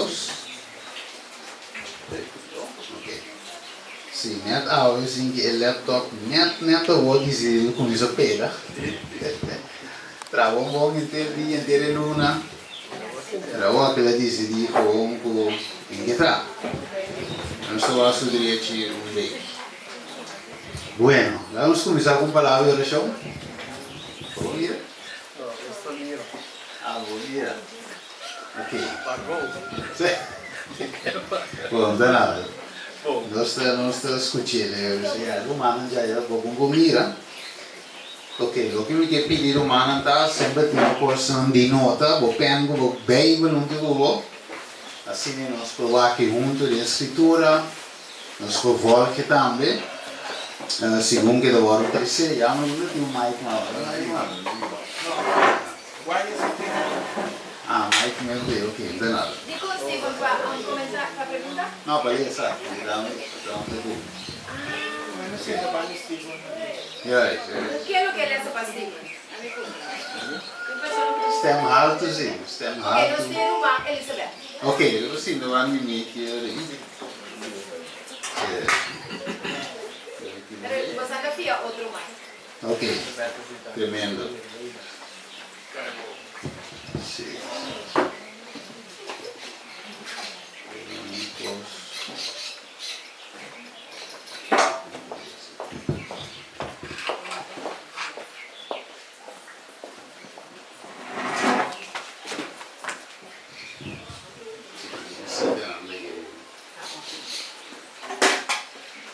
Dios. Ok. Si, net awe sin ki e laptop net net awor disidi di kuminsá pega. Traha bon bon henter dia, henter e luna. Pero awor kila disidi gewoon ku tin ke traha. Nos ta wak su drechi un bek. Bueno, laga nos kuminsá ku un palabra di orashon. Bo mira? No, nos ta mira. Ah, bo mira. Ok. Bon, ta nada. Nos ta, nos ta skuch'é. Ya, rumannan dja ya bo bon por mira. Ok, loke mi ke pidi rumannan ta semper tin bo kosnan di nota, bo pèn ku bo Beibel huntu ku bo. Asina nos por wak huntu den Skritura, nos por vòlge tambe segun ke ta wòrdu tresé. Ya mi no tin un mic mas. Ah, mic mi ok, ok, no ta nada. Dikon Steven pa comenta, pa pregunta? No, pa lesa, dame, dame te ku. Juist, juist. Ke lo ke lesa pa Steven? Ami puntra. Un persona ku. Stem haltu si, stem Ok, haltu. nos tin ruman Elizabeth. Ok, lo sinta wan di mi kier. Pero bo sa ta fia otro mic. Ok, tremendo. Si.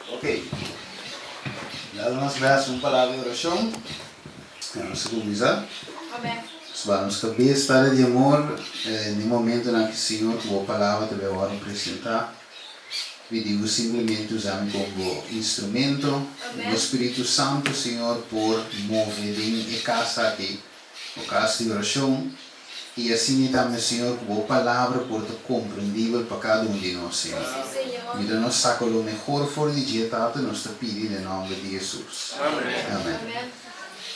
Ok, laga nos lesa un palabra di orashon i nos ta kuminsá. Nos baha nos kabes, Padre di amor, den momentonan aki Señor ku bo palabra ta bai wòrdu presentá, pidi bo simplemente usa mi komo bo instrumento, i bo Spiritu Santu, Señor, por move den e kas aki, bo kas di orashon. I asina tambe, Señor, ku Bo Palabra por ta komprendibel pa kada un di nos, Señor. Yuda nos saka lo mehor for di dje, Tata, nos ta pidi den nomber di Hesus. Amen.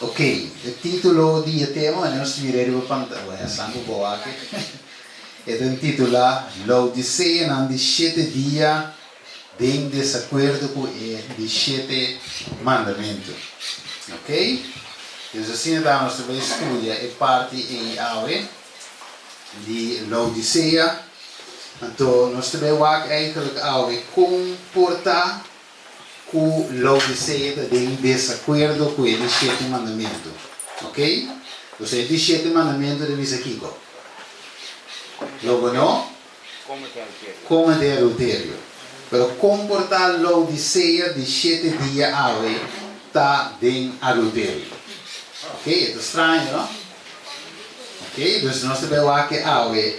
Ok, e titulo di e tema, manera nos ta mira riba pantaya, bueno, esnan ku bo wak, e ta intitulá Laodiseanan di Shete Dia den Desakuerdo ku e di Shete Mandamentu. Ok? Dus asina ta nos ta bai studia e parti ei awe di Laodisea. Anto nos ta bai wak eigenlijk awe kon por ta ku Laodisea ta den desakuerdo ku e di shete mandamentu. Ok? Dus e di shete mandamentu ta bisa kiko? Lo bo no Komete adulterio. Pero kon por ta Laodisea di shete dia awe ta den adulterio? Ok, e ta straño, no? Ok, dus nos ta bai wak e awe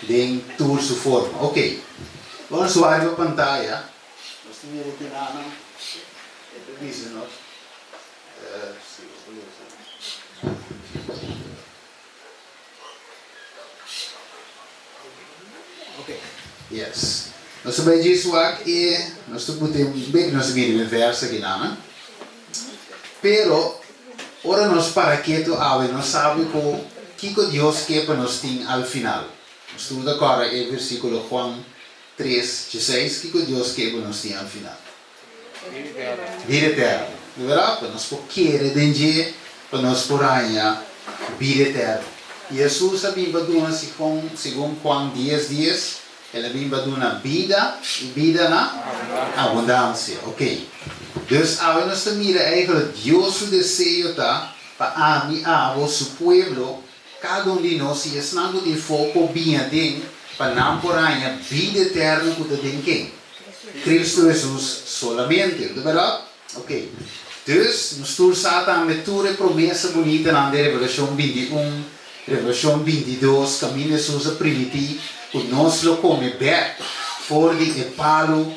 den tur su forma. Ok, bo nos wak riba pantaya, nos ta mira kinanan e ta bisa nos. Si, bo por lesa. Yes. Nos ta bai djis wak e nos ta put'e un bek nos ta bini den vers aki nan. Pero ora nos para ketu awe nos sabi ku kiko Dios ke pa nos tin al final. Nos tur ta kòrda e versíkulo Juan tres, dieseis, kiko Dios ke pa nos tin al final? Bida eterno. Di berdad, pa nos por kere den dje, pa nos por haña bida eterno. I Hesus a bin pa duna, segun Juan dies dies, El a bin pa duna bida, i bida na abundansia. Ok. Dus awe nos ta mira eigenlijk Dios su deseo ta pa ami, abo, su pueblo, kada un di nos i esnan ku tin fo por bin aden pa nan por haña bida eterno ku ta den ken? Cristo Hesus solamente, no ta berdad? Ok. Dus, nos tur sa tambe tur e promesa bunitanan den Revelacion 21, Revelacion 22, caminda Hesus a primiti cu nos lo come bek for di e palu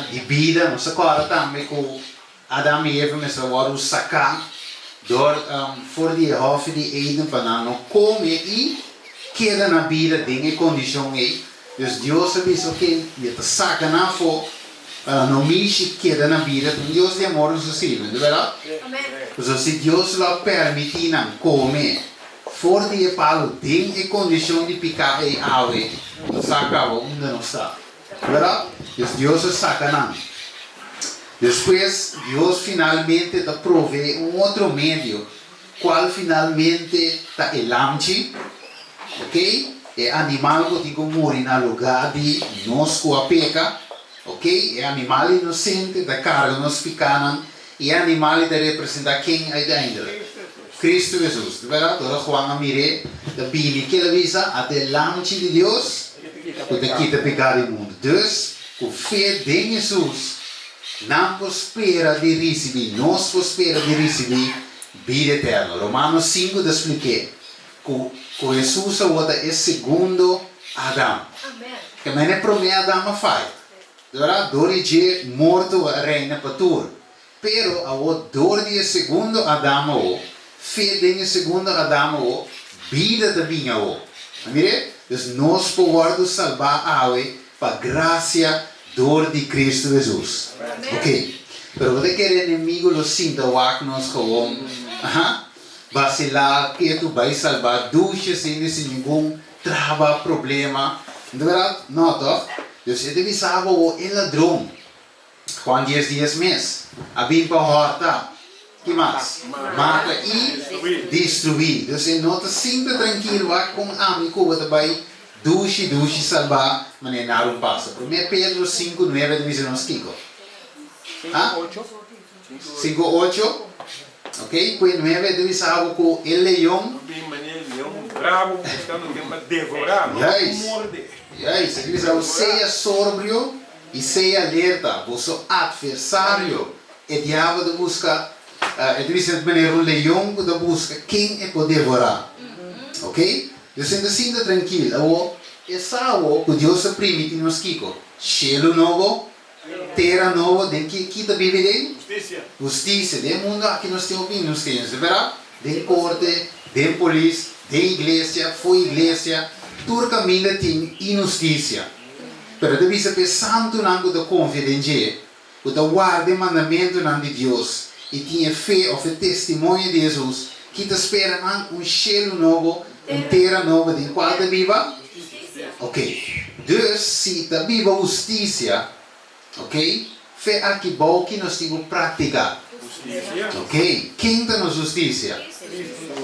di bida. Nos a corda tambe cu Adam i Eva mester a wòrdu saká dor for di e hòfi di Eden pa nan no kome i keda na bida den e kondishon ei. Dus Dios a bisa, Oke, mi ta saka nan afó pa nan no mishi keda na bida. Ta un Dios di amor nos ta sirbi, no ta bèrdat? Pasobra si Dios lo a pèrmití nan kome. For di e palu den e kondishon di piká ei awe nos a kaba unda nos ta. Bèrdat? Dus Dios a saka nan. Despues Dios finalmente ta proveé un otro medio, kual finalmente ta e lamchi, ok, e animal ku tin ku muri na lugá di nos ku a peka, ok, e animal inosente ta karga nos pikánan I e animal ei ta representá ken uiteindelijk? Kristu Hesus. Di bèrdat, ora Juan a mir'é ta bini, ke el a bisa? Ata e Lamchi di Dios ku ta kita piká di mundu. Dus, ku fe den Hesus, nan por spera di risibí, nos por spera di risibí bida eterno. Romanos sinku ta splik'é ku ku Hesus awor ta e segundo Adam. Ke manera e promé Adam a faya? Dora dor di dje morto a reina pa tur. Pero awor dor di e segundo Adam awor, fe den e segundo Adam awor, bida ta bini awor. A mir'é? Dus nos por wòrdu salbá awe pa grasia dor di Cristo Hesus. Ok. Pero bo ta kere enemigo lo sinta wak nos gewoon, aha, basilá, ketu bai salbá, dushi asina sin ningun Traba, problema. Di berdad? No, toch? Dus e ta bisa bo awor e ladron, Juan dies dies mes, a bin pa horta, ki mas? Mata i destruí. Dus e no ta sinta trankil wak kon ami ku bo ta bai dushi dushi salbá manera naru un pasa. Promé Pedro sinku nuebe ta bisa nos kiko? Ha? Sinku ocho, ok, ku e nuebe ta bisa bo ku e leon. Lo bin manera e leon bravo buskando ken pa devorá, no pa morde. Juist, e ta bisa bo, sea sobrio i sea alerta, boso atversario, e diabel ta buska, e ta bisa manera un leon ku ta buska ken e por devorá. Ok, dus e ta sinta trankil. Awor, e sa awor ku Dios a primiti nos kiko? Shelu nobo Tera nobo den ki ki ta bibi den? Hustisia. Hustisia. Den e mundo aki nos tin hopi inhustisia, berdad? Den korte, den polis, den iglesia, for iglesia, tur kaminda tin inhustisia. Pero ta bisa pa e santunan ku ta konfia den dje, ku ta warda e mandamentunan di Dios i tin e fe òf e testimonio di Hesus, ki ta spera nan un shelu nobo, un tera nobo den kual ta biba? Ok. Dus si ta biba hustisia, ok, fe aki bou ki nos tin ku praktiká? Ok, ken ta nos hustisia?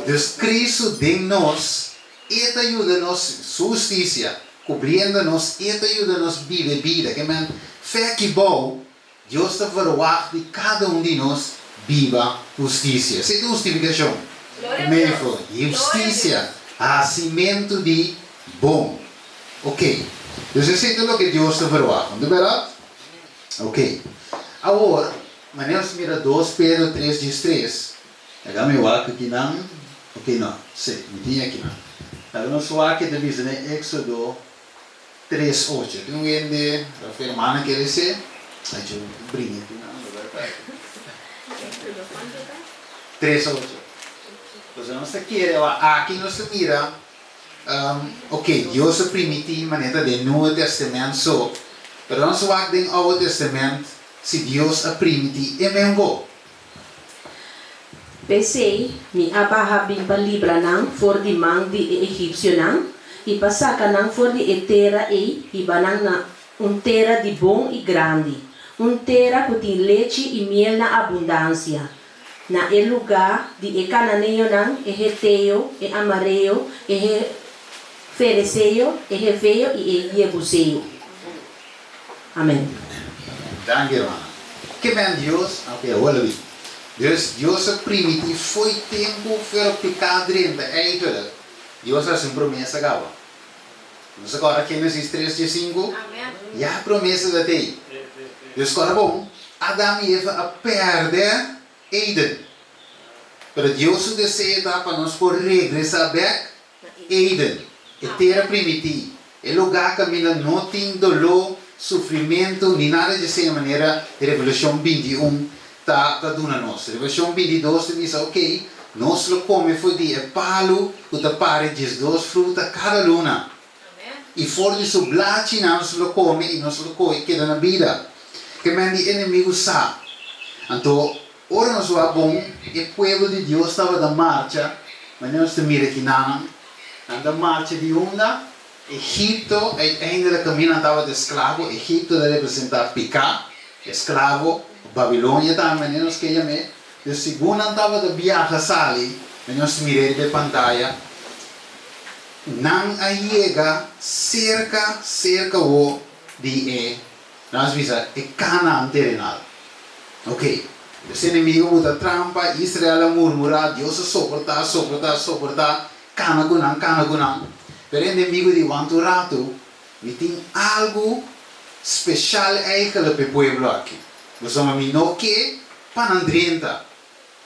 Dus Kristu den nos, E ta yuda nos, Su hustisia kubriendo nos, E ta yuda nos biba e bida. Ke men, fe aki bou, Dios ta verwagt di kada un di nos biba hustisia. Esei ta hustifikashon. Meifel, hustisia, hasimentu di bon. Ok. Dus esei ta loke Dios ta verwagt. No ta bèrdat? Ok. Awor, manera nos mira dos Pedro tres diestres, laga mi wak akinan. Ok, no. Sí, mi tin akinan. Laga nos wak e ta bisa den Éksodo. Tres ocho. Tin un hende of hermana kere esei? Ai djo bringa aki nan lo bai pa Tres ocho. Pasobra nos ta kere awa aki nos ta mira ok Dios a primiti manera ta den Nuevo Testament so pero nos wak den Oude Testament si Dios a primiti e meun go. P'esei, mi a baha bin pa libra nan for di man di e egipsionan i pa saka nan for di e tera ei hiba nan na un tera di bon i grandi, un tera ku tin lechi i miel na abundansia, na e lugá di e kananeonan, e heteo, e amareo, e fereseo, e heveo i e yebuseo. Amen. Danki hermana. Ke men Dios? Ok, awor lo bi. Dus Dios a primiti fo'i tempu pero piká drenta eigenlijk. Dios a hasi un promesa kaba. Nos a kòrda Genesis tres diesinku? Ya promesa ta tei. Dus kòrda bon, Adam i Eva a pèrdè Eden. Pero Dios su deseo ta pa nos por regresá bèk Eden, e tera primití, e lugá kaminda no tin doló, sufrimentu ni nada dje manera Revelashon bintiun ta ta duna nos. Revelashon bintidos ta bisa, Oké, nos lo kome for di e palu ku ta pari diesdos fruta kada luna, i for di su blachinan nos lo kome i nos lo kohe keda na bida. Ke men di enemigu sa. Anto, ora nos wak bon, e pueblo di Dios tabata marcha. Manera nos ta mira kinanan, nan ta marcha di unda? Egipto, uiteindelijk kaminda nan tabata esklabo, Egipto ta representá piká, esklabo, Babilonia tambe, manera nos ke yam'é. Dus segun nan tabata biaha sali, manera nos ta mir'é riba e pantaya, nan a yega serka, serka wou di e, laat nos bisa, e Kanaan terenal. Oké, dus enemigo buta trampa, Israel a murmurá, Dios a soportá, soportá, soportá, kana ku nan, kana ku nan. Pero e enemigo di, Wanta un ratu, mi tin algu speshal eigenlijk pa e pueblo aki. Pasobra mi no ke pa nan drenta.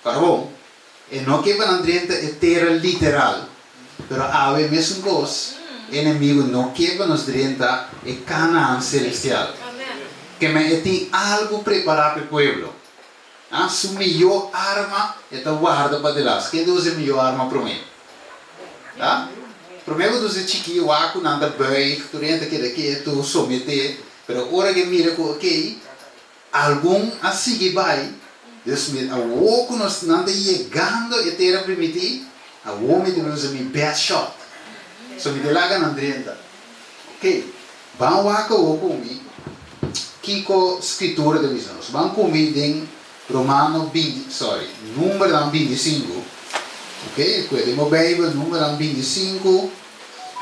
Para bon, e no ke pa nan drenta e tera literal, pero awe mesun kos, e enemigu no ke pa nos drenta e Kanaan selestial. Keme e tin algu prepará pa e pueblo. A Su mihó arma e ta warda pa delas. Ken ta usa e mihó arma promé? A Promé ku ta usa e chikí, wak ku nan ta buig, tur hende ta keda ketu, someté, pero ora ku e mira ku okey, Algun a sigui bai, Dios mi, awor ku nos nan ta yegando e tera primití, awor mi ta usa mi best shot. So mi ta laga nan drenta. Ok, ban wak awor ku mi kiko Skritura ta bisa nos. Ban ku mi den Romano binti, sorry, Numbernan 25. Ok, kue den bo Beibel, Numbernan 25.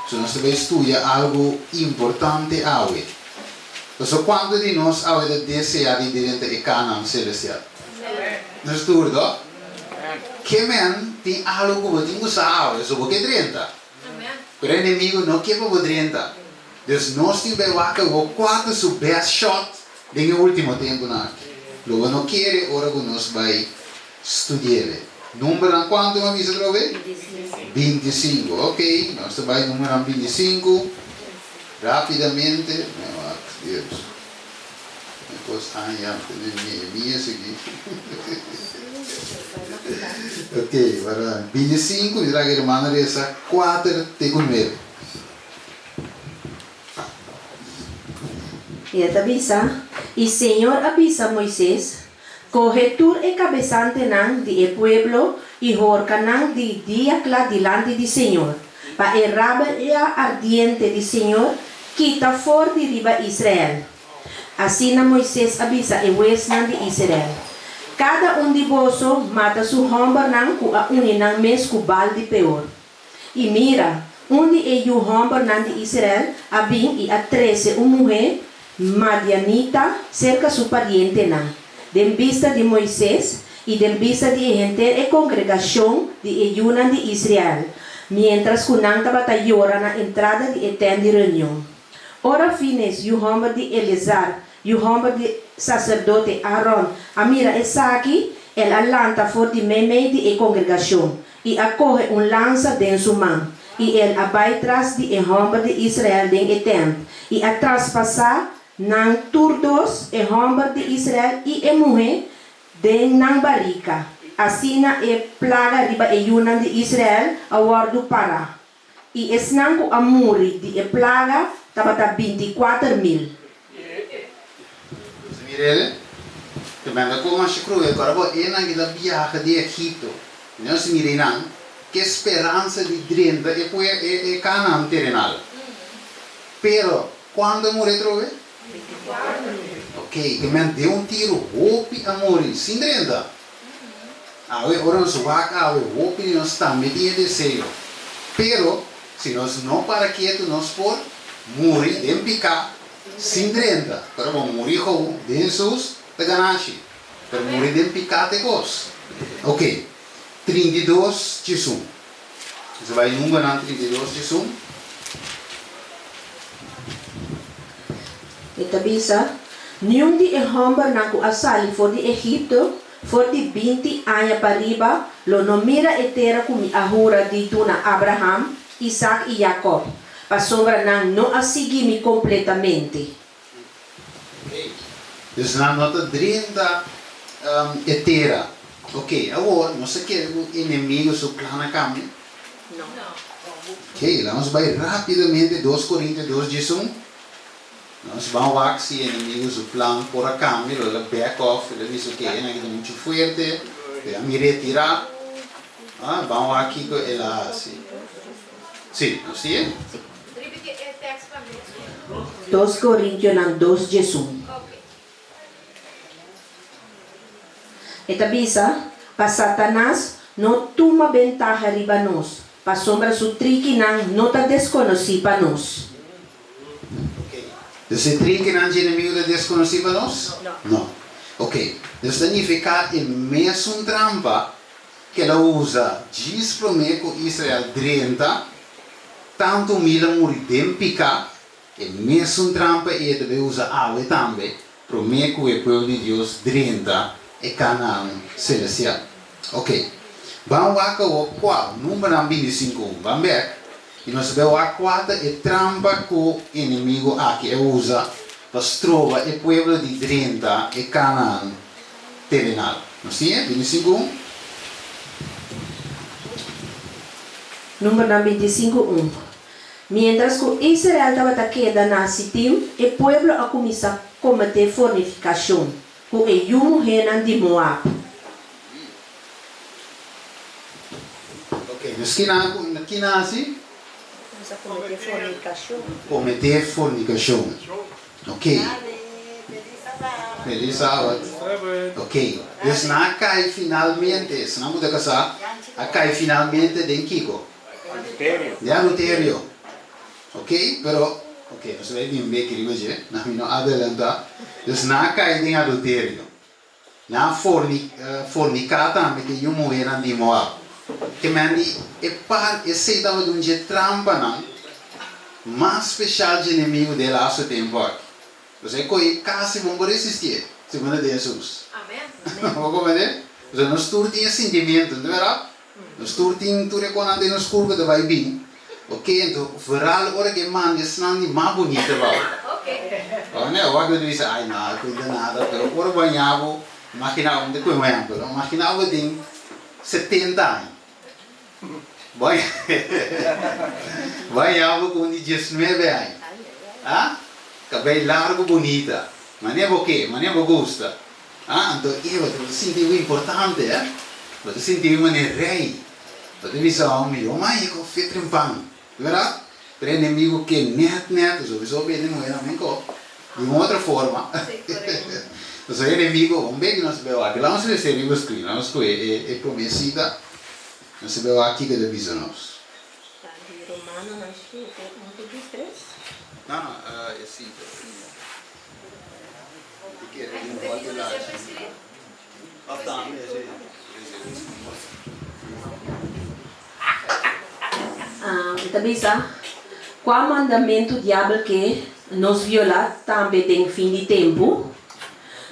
So nos ta bai studia algu importante awe. Pasobra kuantu di nos awe ta deseá di drenta e Kanaan selestial? Nos tur, to? Ke men tin algu ku bo tin ku sa awe, so bo ke drenta. Pero e enemigu no ke pa bo drenta. Dus nos tin bai wak awor kua ta su best shot den e ultimo tempunan aki. Lo bo no kere ora ku nos bai Studiele. Numbernan kuantu mi a bisa atrobe? 25. Ok, nos ta bai numbernan 25 rapidamente. Mi wak, Dios. Mi kos aña tene Nehemias aki. Ok, para 25, mi traga hermana resa 4 te ku 9. I e ta bisa, I Señor a bisa Moises, Kohe tur e kabesantenan di e pueblo i horka nan di dia kla dilanti di Señor, pa e rabia ardiente di Señor kita for di riba Israel. Asina Moises a bisa e huesnan di Israel, Kada un di boso mata su hòmbernan ku a uni nan mes ku Baal di Peor. I mira, un di e yu hòmbernan di Israel a bin i a trese un muhé madianita serka su parientenan, den bista di Moises i den bista di e henter e kongregashon di e yunan di Israel, miéntras ku nan tabata yora na entrada di e tènt di reunion. Ora Fines, yu hòmber di Eleazar, Yu hòmber di saserdote Aaron a mira esaki, el a lanta for di meimei di e kongregashon i a kohe un lansa den su man, i el a bai tras di e hòmber di Israel den e tènt, i a traspasá nan tur dos, e hòmber di Israel i e muhé, den nan barika. Asina e plaga riba e yunan di Israel a wòrdu pará. I esnan ku a muri di e plaga tabata 24 mil. Nos mir'el, te manda ku masha kruel, ku ora bo enan ki ta biaha di Egipto, nos mira einan ke speransa di drenta e pue e Kanaan terenal. Pero, kuantu a muri atrobe? Ok, te men den un tiru hopi a muri sin drenta. Awe ora nos wak awe hopi di nos tambe tin e deseo. Pero si nos no para ketu nos por muri den piká sin drenta. Pero bo muri gou den Hesus ta ganashi. Pero muri den piká ta e kos. Ok, 32 11. Nos a bai numbernan 32 11. E ta bisa, Niun di e hòmbernan ku a sali for di Egipto, for di 20 aña pa riba, lo no mira e tera ku mi a hura di duna Abraham, Isak i Yakòb, pasobra nan no a sigui mi kompletamente. Dus nan no ta drenta e tera. Ok, awor nos ta kere ku enemigo su plan a kambia? No. Ok, laga nos bai rápidamente 2 Korintio 2 11. Nos ban wak si enemigo su plan por a cambia, lo el a back off, el a bisa ok, e nan aki ta mucho fuerte, a mi retira. Ah, ban wak kiko el a hasi. Sí, nos si'e? Dos Korintionan dos djesun. E ta bisa, Pa Satanas no tuma bentaha riba nos, pasobra su trikinan no ta deskonosí pa nos. Ok. Dus e trikinan dje enemigu ta deskonosí pa nos? No. Ok. Dus ta nifiká e mesun trampa ku el a usa djis promé ku Israel drenta, tantu mil a muri den piká, E mesun trampa ei e ta bay usa awe tambe prome cu e pueblo di Dios drenta e Canaan celestial. Ok, ban wak awor cua numbernan 25 un. Ban bek y nos ta bay wak cua ta e trampa cu enemigo aki a usa pa stroba e pueblo di drenta e Canaan terenal. Nos tin e 25 un? Numbernan 25 un. Miéntras ku Israel tabata keda na Sitim, e pueblo a kuminsá kometé fornifikashon ku e yu muhénan di Moab. Ok, dus kina kina hasi? Kuminsá kometé fornikashon. Kometé fornikashon. Ok. Felis Sabat. Ok, dus nan a kai finalmente, esnan ku ta kasá, a kai finalmente den kiko? Adulterio. Di adulterio. Ok, pero, ok, nos ta bay bin bek riba dje, na mi no adelanta. Dus nan a kai den adulterio. Nan a forni, forniká tambe ku e yu muhénan di Moab. Ke men di e par, esei tabata un dje trampanan mas speshal dje enemigu den e lastu tempu aki. Pues e koe kasi bon por resistié, segun de Hesus. Amen. Bo komprendé? Pasobra nos tur tin e sentimiento, no ta bèrdat? Nos tur tin tur e konan den nos kurpo ta bai bin. Ok, anto vooral ora ke manda esnan di mas bunita bou. Ora ne ora ku bisa ai no a kuida nada, pero ora bo haña bo, imagina bo, mi ta kohe un ehempel, imagina bo tin 70 aña, bo bo haña bo ku un di 19 aña, ah, kabei largo bunita, manera bo ke, manera bo gusta. Ah, anto e bo ta sinti bo importante, eh? Bo ta sinti bo manera rei. Bo ta bisa, Oh, mi lo maya ku fetrin pan. Berdad? Pero e enemigo ke net net, sowieso bende muhernan men ko, di un otro forma. Pasobra e enemigo, un bes nos beu aki, laga nos lesa riba screen, laga nos kohe e prome sita, nos ta beu aki kiko ta bisa nos. Ta di Romanonan shete, un te diestres? No, no, e sita. E ta bisa, Kua mandamentu diabel ke nos violá tambe den fin di tempu?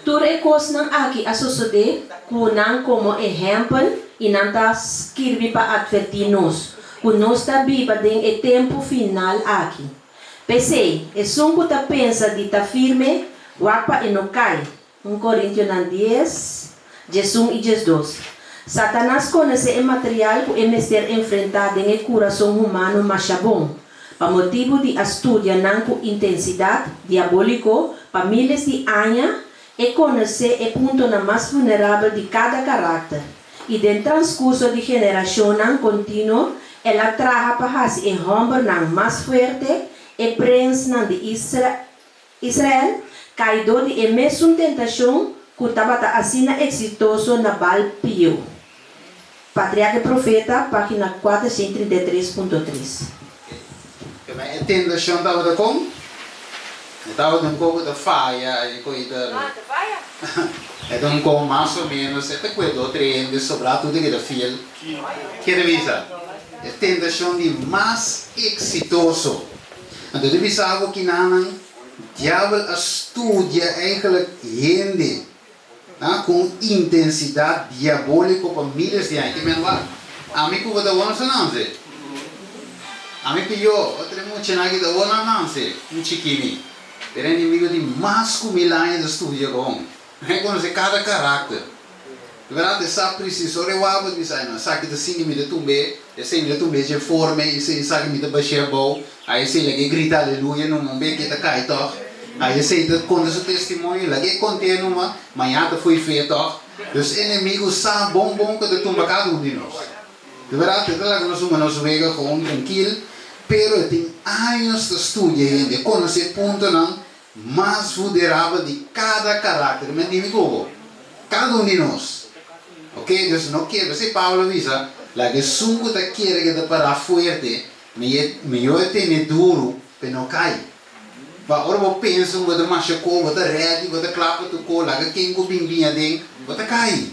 Tur e kosnan aki a sosodé ku nan komo ehèmpel i nan ta skirbi pa atvertí nos ku nos ta biba den e tempu final aki. P'esei, esun ku ta pensa di ta firme, wak pa e no kai. Un Korintionan dies, 11 i 12. Satanas konosé e material ku e mester enfrentá den e kurason humano masha bon. Pa motibu di a studia nan ku intensidat diabóliko pa míles di aña, e konosé e puntonan mas vulnerabel di kada karakter. I den transkurso di generashonnan kontinuo el a traha pa hasi e hòmbernan mas fuerte, e prensnan di Israel, kai dor di e mesun tentashon ku tabata asina eksitoso na Baal Pio. Patriarka i Profeta, página 433.3. Pero e tentashon tabata kon? E tabata un koko ta faya, e koi ta. No, ta faya. E ta un koko mas o menos, e ta kue do tres hende, sobrá tur ta keda fiel. Ke ta bisa? E tentashon di mas eksitoso. Anto ta bisa bo kinanan diabel a studia eigenlijk hende ku un intensidat diabóliko pa miles di aña. Ke men wak? Ami ku bo ta wou nan nanse. Ami pió, otro e muchanan aki ta wou nan nanse, un chikini. Pero e enemigo tin mas ku mil aña ta studia kon. E konosé kada karakter. Di bèrdat e sa presis ora e wak bo ta bisa, ay no, esaki ta sinti mi ta tumb'é, esei mi ta tumb'é dje forma, esei esaki mi ta bash'é abou. Ai esei lag'é grita aleluya numa, un beke ta kai tòg. Ai esei ta konta su testimonio, lag'é kont'é numa, maña ta fo'i fe tòg. Dus enemigu sa bon bon ku ta tumba kada un di nos. Di bèrdat, e ta laga nos hunga nos wega gewoon trankil, pero e tin años ta studia hende, e konosé puntonan mas vulderabel di kada karakter. Mi a dimi ku bo, kada un di nos. Oke, dus no kere, p'esei Pablo a bisa, Laga esun ku ta kere ku e ta pará fuerte, mihó e tene duru pa e no kai. Pa ora bo pensa ku bo ta masha ko, bo ta ready, bo ta kla pa tur ko, laga ken ku bin bin aden, bo ta kai.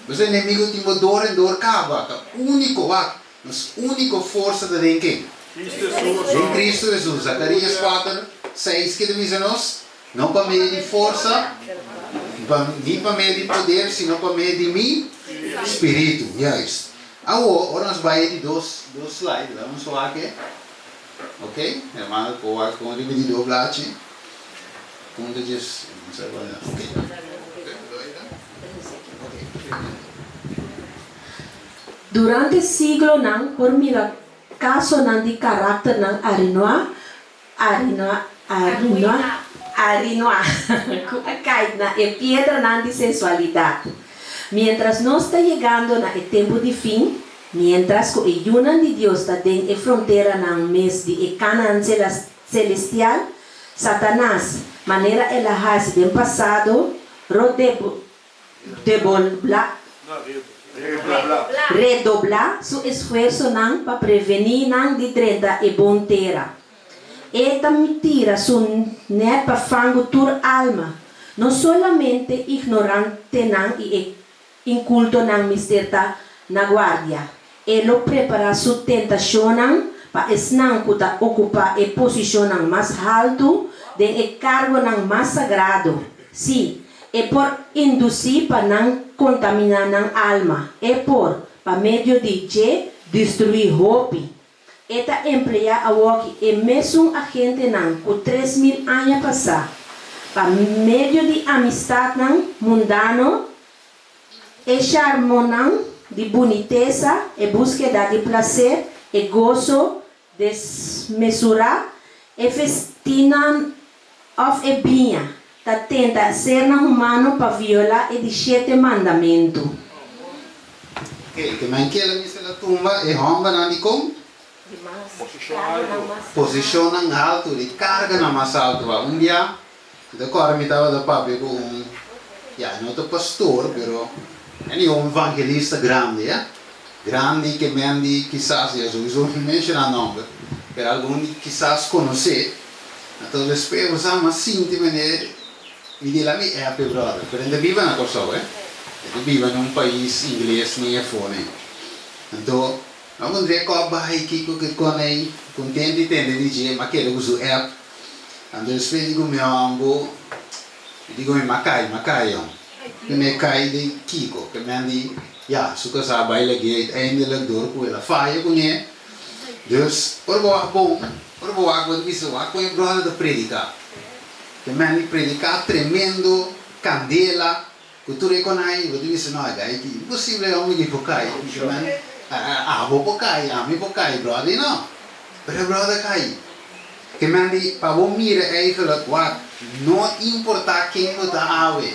Pasobra enemigo tin bo dor en dor kaba. Ta úniko, wak, nos úniko forsa ta den ken? Den Cristo Hesus. Zacarías kuater, seis ke ta bisa nos? No pa medio di forsa, ni pa medio di poder, sino pa medio di mi Spiritu. Juist. Awor, ora nos bai e di dos slide, laga nos wak e. Ok, hermano por wak con riba di do blachi. Punto djes, no sa cual ta. Ok. Durante siglonan por mira casonan di caracternan arinoa, arinoa, arinoa, arinoa, cu a cay na e piedranan di sensualidad. Mientras nos ta yegando na e tempo di fin, Miéntras ku e yunan di Dios ta den e fronteranan mes di e Kanaan selestial, Satanas, manera el a hasi den pasado, ro redoblá su esfuersonan pa prevení nan di drenta e bon tera. E ta tira su nèt pa fangu tur alma, no solamente ignorantenan i e Inkultonan mester ta na guardia. E lo prepará su tentashonnan pa esnan ku ta okupá e posishonnan mas haltu den e kargonan mas sagrado. Sí, e por indusí pa nan kontaminá nan alma. E por, pa medio di dje, destruí hopi. E ta empleá awoki e mesun agentenan ku 3000 aña pasá. Pa medio di amistatnan mundano, e sharmonan di bunitesa, e búskeda di plaser, e goso desmesurá, e festinnan òf e biña, ta tenta sernan humano pa violá e di shete mandamentu. Oke, ke men kela mester la tumba e hòmbernan di kon? Posishonnan haltu, di karganan mas haltu. A Un bia, mi ta kòrda mi tabata papia ku un, ya, e no ta pastor, pero anyway, un evangelista grandi, ya. Grandi ke men di kisas, ya, souiso no menshoná nòmber, pero algun di kisas konosé. Anto despues bo sa mas sinti mende mi di la mi happy brother pero e ta biba na Kòrsou eh e ta biba na un pais ingles ni afó ne anto mi a pundr'é kòp bai kiko ke kon ei kontento di tende di dje m'a keda ku su app anto despues di ku mi hòmbu mi di ku mi m'a kai m'a kai hòm ku mi a kai di kiko ke men di ya su kasá a bai lag'é uiteindelijk dor ku el a faya kuné dus ora bo wak bon. Ora bo wak bo ta bisa wak kon e brother ta predica. Te man di predica tremendo candela cu tur e conai bo ta bisa no e ki imposible e homber aki por cai. Te man abo por cai ami por cai brother no pero e brother cai. Te man di pa bo mira eigenlijk wak no importa ken bo ta awe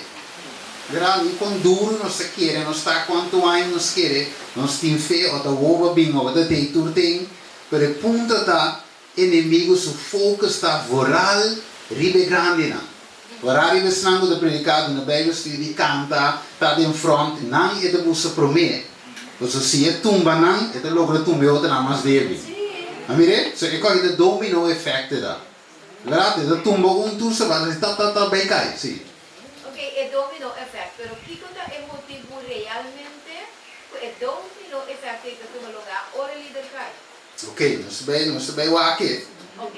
verdad ni con duro nos ta kere nos ta cuanto aña nos kere nos tin fe o ta wowo a bin o bo ta tei tur ten. Pero e punto ta, enemigo su focus ta vooral riba e grandinan. Vooral riba esnan cu ta predica, duna Bijbel studie, canta, ta den front, nan e ta busca prome. Pasobra si e tumba nan, e ta logra tumba e otronan mas debil. A mira? So e coge ta domino effect e ta. Verdad? E ta tumba un tur sa basa tap tap tap bay cay. Si. Ok, e domino effect. Pero kico ta e motibu realmente cu e domino effect ei ta tuma lugar ora e lider cay? Ok, nos ta bay, nos ta bay wak e. Ok.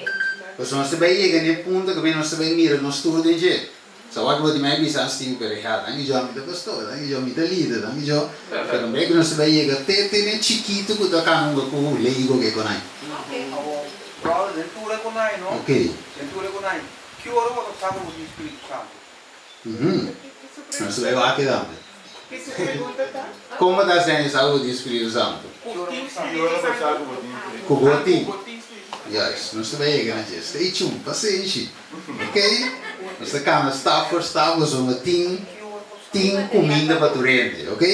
Pasobra nos ta bay yega na e punto cu nos ta bay mira nos tur den dje. Sa wak bo di mi a bisa a Steve, pero ja, danki Dios mi ta pastor, danki Dios mi ta lider, danki Dios. Pero en bes cu nos ta bay yega te te na e chikito cu ta cana hunga cu Lego ke con ay. Ok. Awor, brother, den tur e con ay, no? Ok. Den tur e con ay. Ki ora bo ta sa ku bo tin Spiritu Santu? Nos ta bai wak e tambe. Kon bo ta hasiendo sa ku bo tin Spiritu Santu? Ki ora bo sa ku bo tin Spiritu Ku bo tin. Juist. Nos ta bai yega na dje. Stay tuned. Pasenshi. Ok? Nos ta kambia stap for stap pasobra no tin tin kuminda pa tur hende. Ok?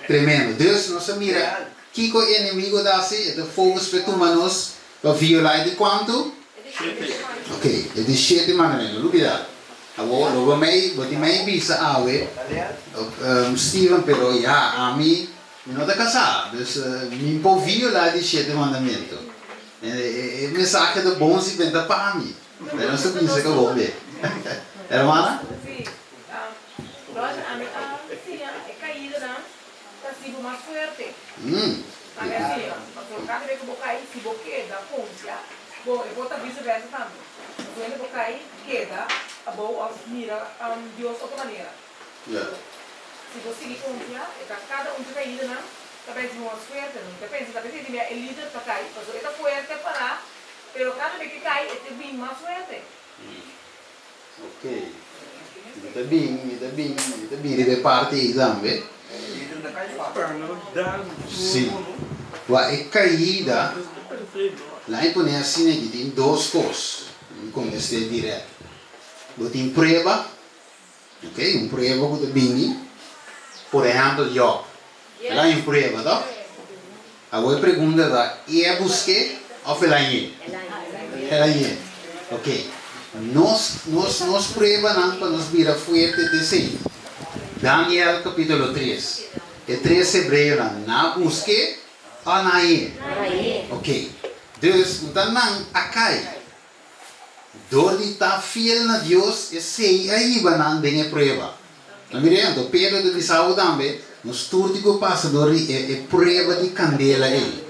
Tremendo. Dus nos a mira. Kiko e enemigo ta hasi? E ta focus pa e tuma nos pa viola e di kuantu? Shete. Ok, e di shete mandamento. Lubida. Awor lo bo mei, bo tin mei bisa awe, Steven, pero ya, ami, mi no ta kasá, dus mi por viola e di shete mandamento. E mensahe ta bon si benta pa mi, pero nos ta bisa ku bon be. Hermana? Sí, Roger, ami a siña e kaidanan ta hasi bo mas fuerte. Ami a siña, pasobra kada bes ku bo kai, si bo keda konfia, bo e por ta viseversa tambe. Pasobra hende por kai, keda abou òf mira Dios otro manera. Si bo sigui konfia, e ta kada un dje kaidanan ta bai hasi bo mas fuerte. Mi ta pensa ta p'esei di mira e lider ta kai, pasobra e ta fuerte pará, pero kada bes ku e kai e ta bin mas fuerte. Ok, mi ta bin, mi ta bin, mi ta bin riba e parti ei tambe. Sí, wak e kaida, laat mi pone asina aki, tin dos kos, mi kontest'é dirèkt. Bo tin prueba, ok, un prueba ku ta bini, por ehèmpel Jòb, el a haña un prueba, tòg? Awor e pregunta ta, e a busk'é òf el a hañ'é? El a hañ'é. Ok. Nos, nos, nos pruebanan pa nos bira fuerte ta esei. Daniel capítulo tres. E tres hebreonan, nan a busk'é òf nan a hañ'é? Ok. Dus, un ta nan a kai. Dor di ta fiel na Dios, esei a hiba nan den e prueba. No mira anto, Pedro ta bisa bo tambe, nos tur tin ku pasa dor di e e prueba di kandela ei.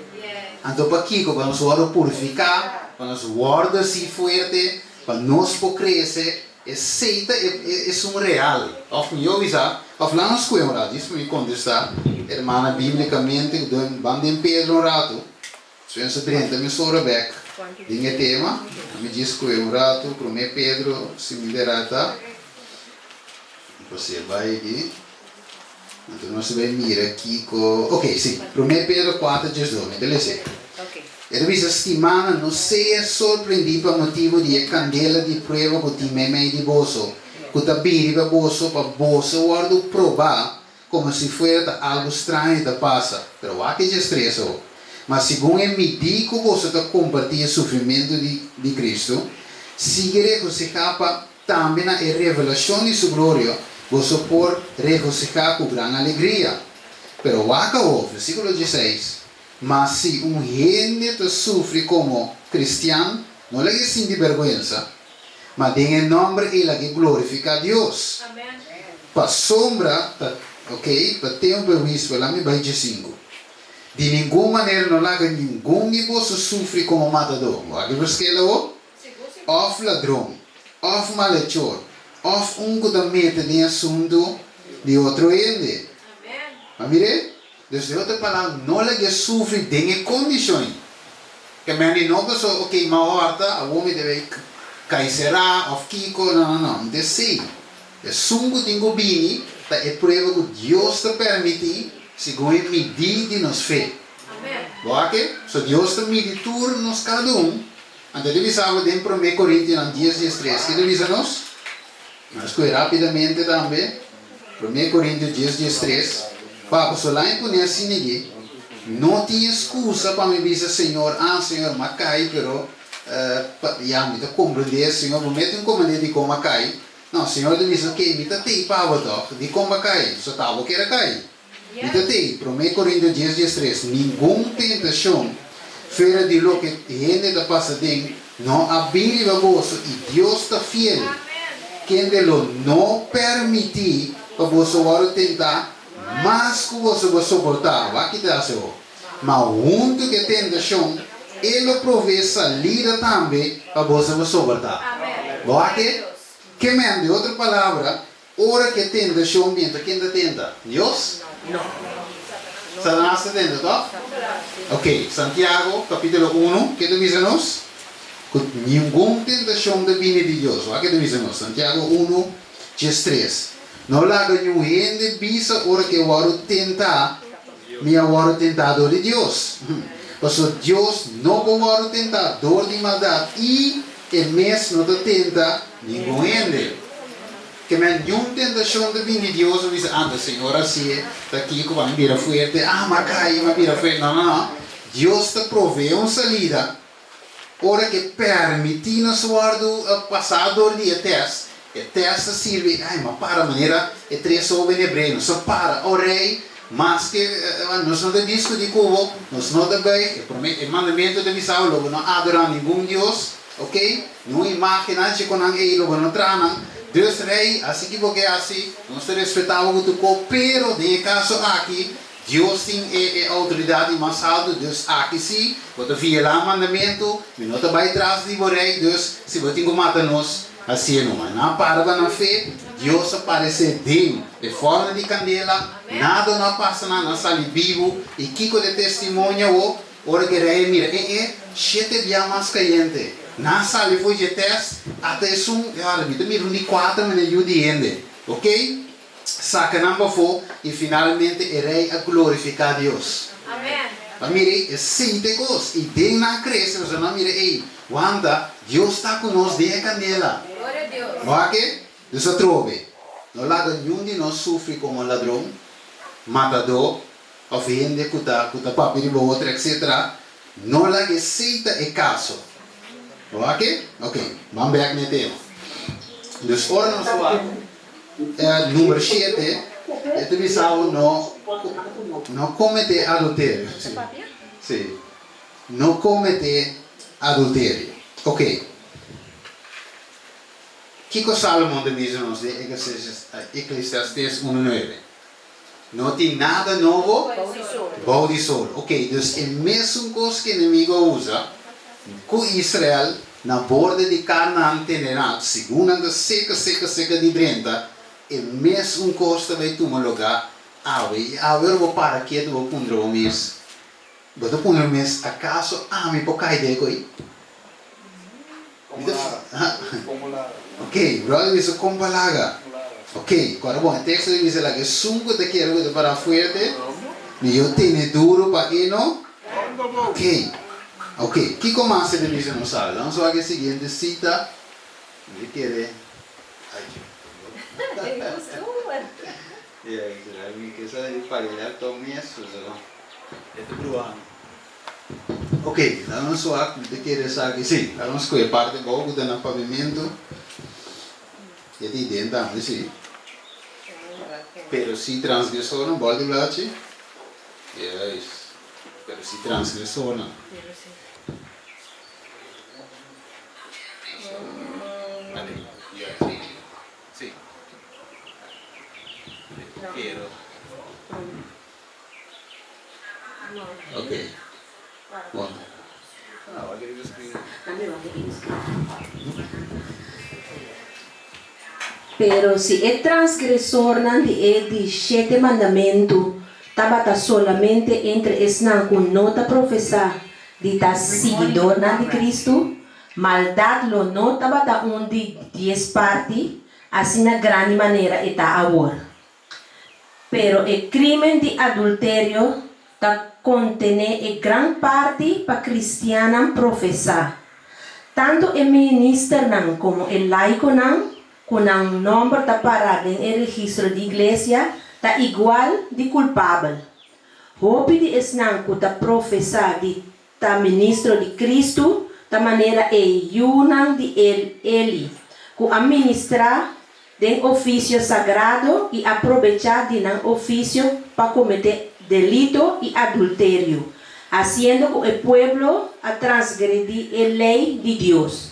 Anto pakiko? Pa nos wòrdu purifiká, pa nos wòrdu hasi fuerte, pa nos por krese. Esei ta e e esun real. Òf mihó bisa, òf laga nos sku'e un ratu, djis pa mi kontestá hermana bíblikamente ku den ban den Pedro un ratu. Spencer drenta mesora bek den e tema. Mi djis koe un ratu prome Pedro si mi derata. Pasé bai aki. Anto nos ta bai mira kiko. Ok, si. Prome Pedro kuater djesdos. Mi ta les'é. E ta bisa, Stimanan, no sea sorprendí pa motibu di e kandela di prueba ku tin meimei di boso, ku ta bini riba boso pa boso wòrdu probá Como si fuera ta algo straño ta pasa, pero wak e djestres awo. Ma segun e midí cu boso ta compartí e sufrimentu di di Cristo, sigui regocihá pa tambe na e revelacion di Su gloria boso por regocihá cu gran alegria. Pero wak awo, versículo dieseis, Ma si un hende ta sufri como cristian, no lag'é sinti berguensa, ma den e nomber ei lag'é glorificá Dios. Pasobra ta ok pa tempu e wispa la mi bai djesinku. Di ningun manera no laga ningun di boso sufri komo matadó, wak e verschil awor? Òf ladron, òf malechor, òf un ku ta mete den asuntu di otro hende. A mir'é? Dus den otro palabra, no lag'é sufri den e kondishon ei. Ke mende no paso ok mi a hòrta, awor mi debe kai será òf kiko, no no no, mi ta esei. Esun ku tin ku bini ta e prueba ku Dios ta permití segun e midí di nos fe. Bo a ke? So Dios ta midi tur nos kada un. Anto e ta bisa bo den Promé Korintionan dies diestres. Ke ta bisa nos? Nos skohe rápidamente tambe. Promé Korintio dies diestres. Pa pasobra laña pone asina aki, no tin eskusa pa mi bisa Señor, ah Señor, m'a kai, pero ya mi ta komprendé, Señor, bo mete un komandé dikon m'a kai. No, Señor ta bisa, Oké, mi ta tei pa bo tòg. Dikon bo a kai? So ta bo kier a kai. Mi ta tei. Promé Korintio dies diestres, Ningun tentashon fuera di loke hende ta pasa den no a bin riba boso, i Dios ta fiel, kende lo no permití pa boso wòrdu tentá mas ku boso por soportá. Wak ki ta hasi awor. Ma huntu ku e tentashon, e lo proveé salida tambe pa boso por soportá. Bo wak e? Ke men, di otro palabra, ora ku e tentashon bin, ta ken ta tenta? Dios? Satanas ta tenta, tòg? Ok, Santiago, kapítulo unu, ke ta bisa nos? Ku ningun tentashon ta bini di Dios. Wak ke ta bisa nos? Santiago unu, diestres. No laga niun hende bisa ora ku e wòrdu tentá, Mi a wòrdu tentá dor di Dios. Pasobra Dios no por wòrdu tentá dor di maldat i E mes no ta tenta ningun hende. Ke men niun tentashon ta bini di Dios pa bisa, ah, ta Señor a hasié, ta kiko pa mi bira fuerte, ah, m'a kai, m'a bira fuerte. No, no, no. Dios ta proveé un salida ora ku e permití nos wòrdu pasá dor di e tèst. E tèst ta sirbi, ai, m'a para manera e tres hóben hebreo, nos a para, o rei, maske nos no ta diskutí ku bo, nos no ta buig, e promé, e mandamentu ta bisa bo, lo bo no adorá ningun dios. Ok, niun imágennan dje ku nan ei lo bo no traha nan. Dus rei, hasi ki bo ke hasi, nos ta respetá bo ku tur ko, pero den e kaso aki, Dios tin e e outoridat di mas haltu, dus aki sí, bo ta violá mandamentu, mi no ta bai tras di bo rei, dus si bo tin ku mata nos, hasié numa. Nan a para pa nan fe, Dios a paresé den e forma di kandela, nada no a pasa nan, nan a sali bibu, i kiko ta e testimonio awor? Ora ku e rei a mira e e shete bia mas kayente, nan a sali for dje tèst, ata esun, ya, mi ta mira un di kuater mene yu di hende. Oké, saka nan pafó, i finalmente e rei a glorifiká Dios. A mira ei, esei ta e kos. I den nan a krese, pasobra nan a mira ei, wanta, Dios ta ku nos den e kandela. Wak e? Dus atrobe, no laga niun di nos sufri komo ladron, matadó, of hende ku ta ku ta papia riba otro etc. No laga esei ta e kaso. Bo a ke? Ok, ban bek na e tema. Dus ora nos wak e number shete, e ta bisa bo no no komete adulterio. Si, si. No komete adulterio. Ok. Kiko Salomon ta bisa nos den Eklesiastes unu nuebe? No tin nada nobo bou di sol. Ok, dus e mesun kos ku enemigu a usa ku Israel na borde di Kanaan tene nan, segun nan ta seka seka seka di drenta, e mesun kos ta bai tuma lugá awe. I awe ora bo para ketu bo puntra bo mes, bo ta puntra bo mes, Akaso ami por kai den e koi? Ok, brother bisa kon pa laga. Ok, kora bon, e teksto ta bisa laga esun ku ta kere ku ta para fuerte, mihó tene duro pa e no. Ok, ok, kiko mas e ta bisa nos sabi? Laga nos wak e siguiente sita. Mi ta kere, ay djo. Mi ke sa di paga e laptop mes, so e ta bruhando. Ok, laga nos wak, mi ta kere esaki, sí, laga nos kohe parti abou ku ta na pavimentu, e ta iden tambe, sí, pero si transgresornan, bòl di blachi, juist, pero si transgresornan. Sí, pero. Ok. Bon. Pero si e transgresornan di e di shete mandamentu tabata solamente entre esnan ku no ta profesá di ta siguidornan di Kristu, maldat lo no tabata un di dies parti asina grandi manera e ta awor. Pero e crimen di adulterio ta contene e gran parti pa cristiannan profesa. Tanto e ministernan como e laiconan cu nan nomber ta para den e registro di iglesia ta igual di culpabel. Hopi di esnan cu ta profesa di Ta ministro di Cristo ta manera e yunan di Eli, cu a ministra den oficio sagrado y a probecha di nan oficio pa comete delito y adulterio, haciendo cu e pueblo a transgredi e ley di Dios.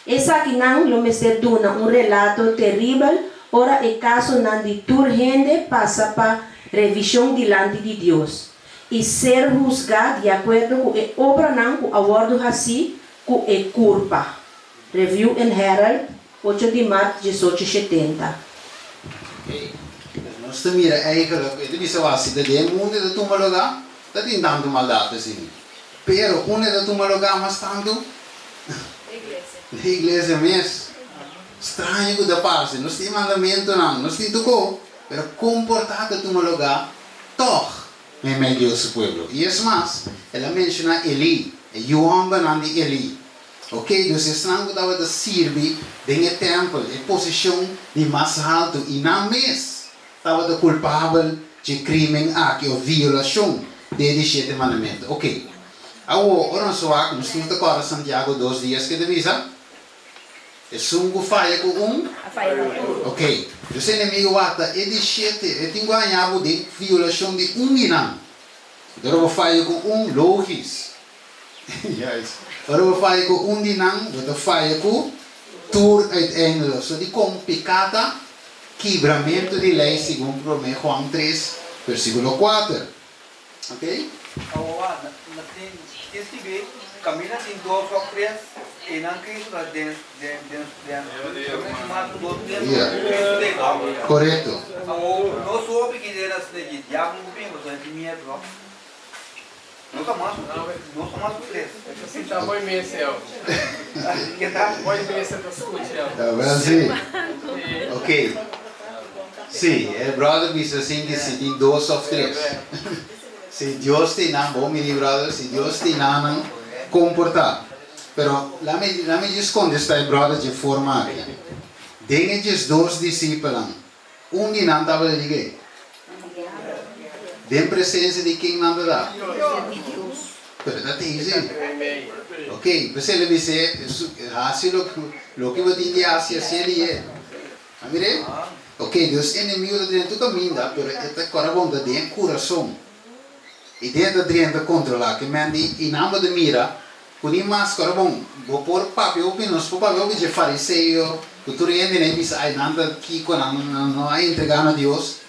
Esakinan lo mester duna un relato teribel ora e kasonan di tur hende pasa pa revishon dilanti di Dios i ser husgá di akuerdo ku e obranan ku a wòrdu hasí ku e kurpa. Review and Herald, ocho di mart diesocho shetenta. Oké, dus nos ta mira eigenlijk, e ta bisa wak, si ta den e mundu e ta tuma lugá, ta tin tantu maldat asina. Pero unda e ta tuma lugá mas tantu? Den iglesia mes. Straño ku ta parse. Nos tin mandamentunan, nos tin tokó, pero komportá ta tuma lugá tòg meimei Dios su pueblo. I es mas, el a menshoná Elí, e yu hòmbernan di Elí. Ok, dus esnan ku tabata sirbi den e tèmpel, e posishon di mas haltu, i nan mes tabata kulpabel dje krímen aki òf violashon di e di shete mandamentu. Ok, awor ora nos wak, nos tur ta kòrda Santiago dos dies ke ta bisa, Esun ku faya ku un, A faya ku tur. Ok, dus e enemigu wak ta e di shete, e tin ku haña bo den violashon di un di nan. Ora bo faya ku un, logis. Juist. Ora bo faya ku un di nan, bo ta faya ku tur uiteindelijk. So dikon piká ta kibramentu di lei segun Promé Juan tres, versíkulo kuater. Ok? Awoa, na tin tin skibí, kaminda tin dos òf tres, einan Kristu ta den den den den mas ku dos tres Kristu ta ei tòg. Korekto. Awo, nos hopi ki den asina di diablo ku bin, pasobra e tin miedu, no? No ta mas ku no ta mas ku tres. E ta sinta mooi mesa el. Ke ta? Mooi mesa ta skucha el. Ta wel si. Ok. Si, e brother bisa sin ki si tin dos of tres. Si Dios tin nan, bo miri brother, si Dios tin nan nan komporta. Pero lami lami djis kontesta e brother dje forma aki. Den e 12 disipelnan, Un di nan tabata di ke? Den presensia di ken nan ta da? Pero ta tin si. Ok, p'esei el a bis'é, Hasi loke bo tin di hasi, hasié lié. A mir'é? Ok, Dios enemigo ta drenta tur kaminda, pero e ta kòrda bon ta den e kurason. I den e ta drenta kontrolá. Ke men di, i nan bo ta mira Ku ni mas ku ora bon, bo por papia hopi, nos por papia hopi dje fariseo, ku tur hende na e bisa ai nan ta kiko, nan no a entrega na Dios.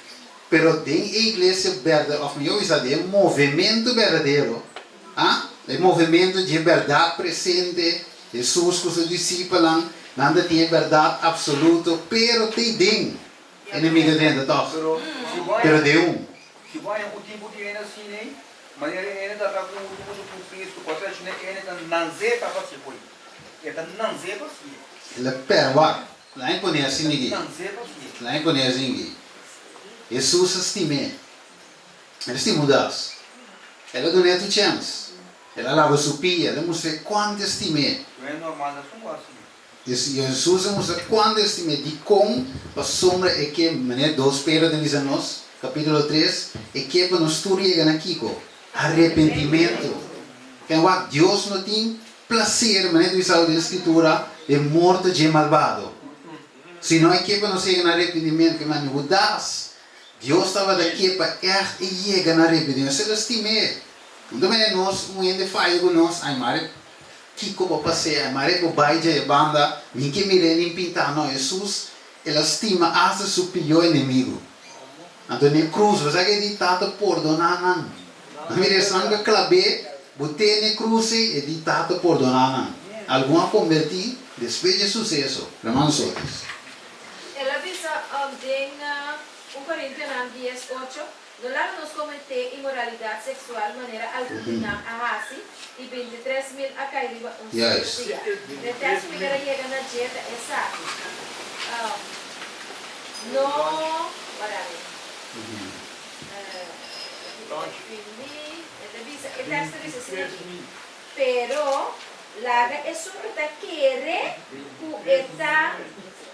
Pero den e iglesia berde, òf mihó bisa den e movementu berdadero, a, e movementu dje bèrdat presente, Hesus ku su disipelnan, nan ta tin e bèrdat apsoluto, pero te den enemigo drenta tòg, pero den un. Si bo haña un tipo di hende asina ei, manera e hende ta ta ku un uso ku Cristo, ku a traicioná e hende ta nanzé pa hacié koe. E ta nanzé pa hacié. El a perwak. Laña pone asina E aki. ta nanzé pa hacié. Laña pone asina aki. Hesus a stim'é. El a stima Hudas. El a dun'é tur chèns. El a laba su pia. El a mustr'é kuantu e stim'é. Ku hende normal ta sun ku hacié. Hesus a mustra kuantu e stima dikon pasobra e ke, manera dos Pedro ta bisa nos, kapítulo tres, e ke pa nos tur yega na kiko? Arepentimentu. Ken wak Dios no tin plaser, manera ta bisa den Skritura, den morto dje malbado, sino e ke pa nos yega na arepentimentu. Ke manda Hudas, Dios tabata ke pa ègt e yega na arepentimentu. Esei ta stim'é. No ta manera nos, un hende faya ku nos, ay mare. Kiko bo pasea? Mare bo bai dje e banda, mi ke mir'é nin pintá. No, Hesus, el a stima asta su pió enemigu. Anto n'e krus, bo sa ke di, Tata, pordoná nan. Nan mira esnan ku a klab'é, bot'é n'e krus ei, e di, Tata, pordoná nan. Algun a kombertí despues dje suseso. Hermano Sotis. El a bisa den un Korintionan dies ocho, No laga nos kometé inmoralidat seksual manera algun di nan a hasi, i 23.000 a kai riba un solo dia. E teksto mi ker a yega na dje ta esaki, No, wara mi, e ta bisa, e teksto ta bisa asina aki, Pero laga esun ku ta kere ku e ta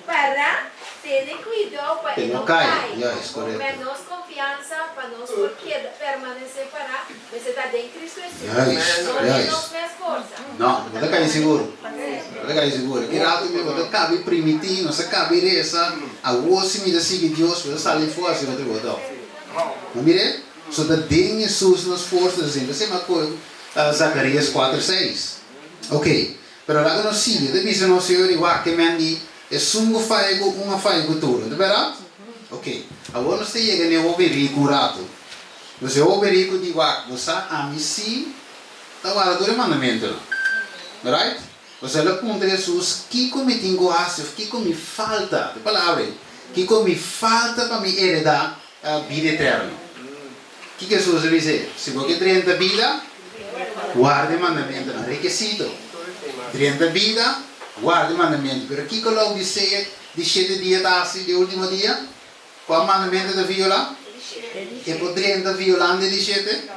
pará tene kuidou pa e no kai. Ku nos konfiansa pa nos por keda permanesé pará mester ta den Kristu Hesus, no den nos mes forsa. No, bo ta kai sigur. Bo ta kai sigur. Ki ratu mi bo ta kabi primití, nos a kabi resa, awor si mi ta sigui Dios, bo ta sali for hasi otro cosa. No mir'é? So ta den Hesus nos forsa ta sinti. Esei mi a kohe Zacarías kuater seis. Ok, pero laga nos sigui. E ta bisa nos señor di wak ke men di esun ku faya ku un a faya ku tur. No ta bèrdat? Ok, awor nos ta yega na e hopi riku un ratu. Nos e hopi riku di wak, bo sa ami si ta warda tur e mandamentunan. Right? Pasobra el a puntra Hesus, Kiko mi tin ku hasi òf kiko mi falta, e palabra ei, kiko mi falta pa mi heredá bida eterno? Kiko Hesus a bis'é? Si bo ke drenta bida, warda e mandamentunan. Rekisito, drenta bida, warda e mandamentu. Pero kiko Laodisea di shete dia ta hasi di e ultimo dia? Kua mandamentu e ta violá? E por drenta violando e di shete?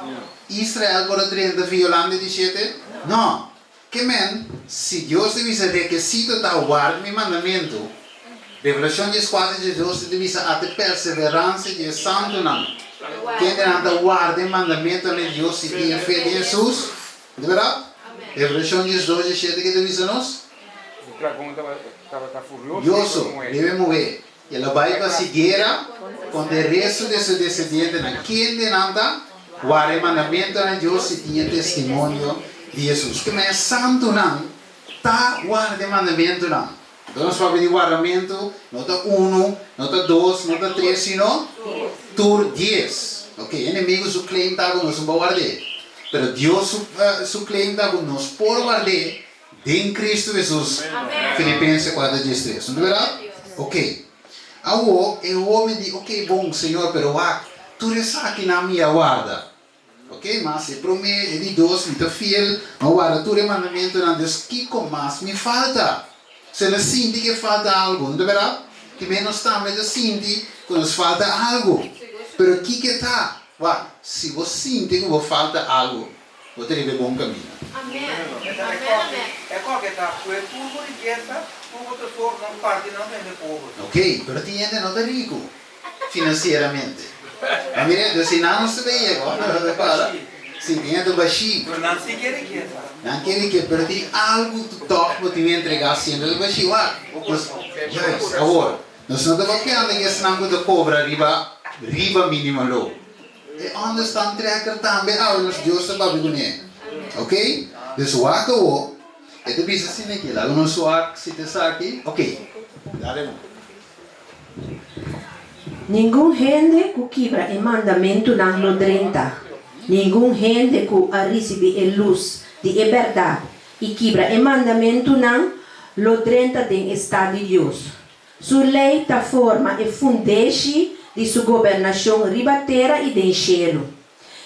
Israel por a drenta violando e di shete? No! Ke men, si Dios ta bisa rekesito ta warda mi mandamentu, Revelashon dieskuater 12 ta bisa ata perseveransia di e santunan, kendenan ta warda e mandamentunan di Dios i tin e fe den Hesus. No ta bèrdat? Revelashon 12, 17 ke ta bisa nos? Furioso, riba e muhé, i el a bai pa hasi guera kontra e restu di su desendientenan, kendenan ta warda e mandamentunan di Dios i tin e testimonio di Hesus. Ke manera santunan ta warda e mandamentunan? Anto nos papia di wardamentu, no ta unu, no ta dos, no ta tres, sino tur dies. Ok, e enemigu su claim ta ku nos no por ward'é, pero Dios su su claim ta ku nos por ward'é den Cristo Hesus, Filipenses kuater diestres. No ta bèrdat? Ok. Awor e hoben di, ok, bon, Señor, pero wak, tur esakinan mi a warda. Ok, mas e promé, e di dos, mi ta fiel, mi a warda tur e mandamentunan, dus kiko mas mi falta? Se no sinti ku e falta algu, no ta bèrdat? Ki ménos tambe ta sinti ku nos falta algu. Pero kiko e ta? Wak, si bo sinti ku bo falta algu, bo ta riba e bon kaminda. Amèn. Amèn, amèn. E kòke ta ku e tur bo rikesa, tur bo tesoronan parti nan pa hende pober. Ok, pero tin hende no ta riku. Financieramente. Ma mira, dus si nan no sa bay yega, para. Si, tin hende bashí. Pero nan sí ke rikesa. Nan ke rikesa, pero tin algu ku tòg bo tin entrega siendo ta bashí. Wak, nos, juist, awor, nos no ta papiando di esnan ku ta kobra riba, riba minimo loon. E onderstand trekker tambe awe nos Dios ta papia kuné. Ok? Dus wak awor, e ta bisa asina aki, laga nos wak si ta esaki. Ok, dale no. Ningun hende ku kibra e mandamentunan lo drenta. Ningun hende ku a risibí e lus di e bèrdat i kibra e mandamentunan lo drenta den e stat di Dios. Su lei ta forma e fundeshi di su gobernashon riba tera i den shelu.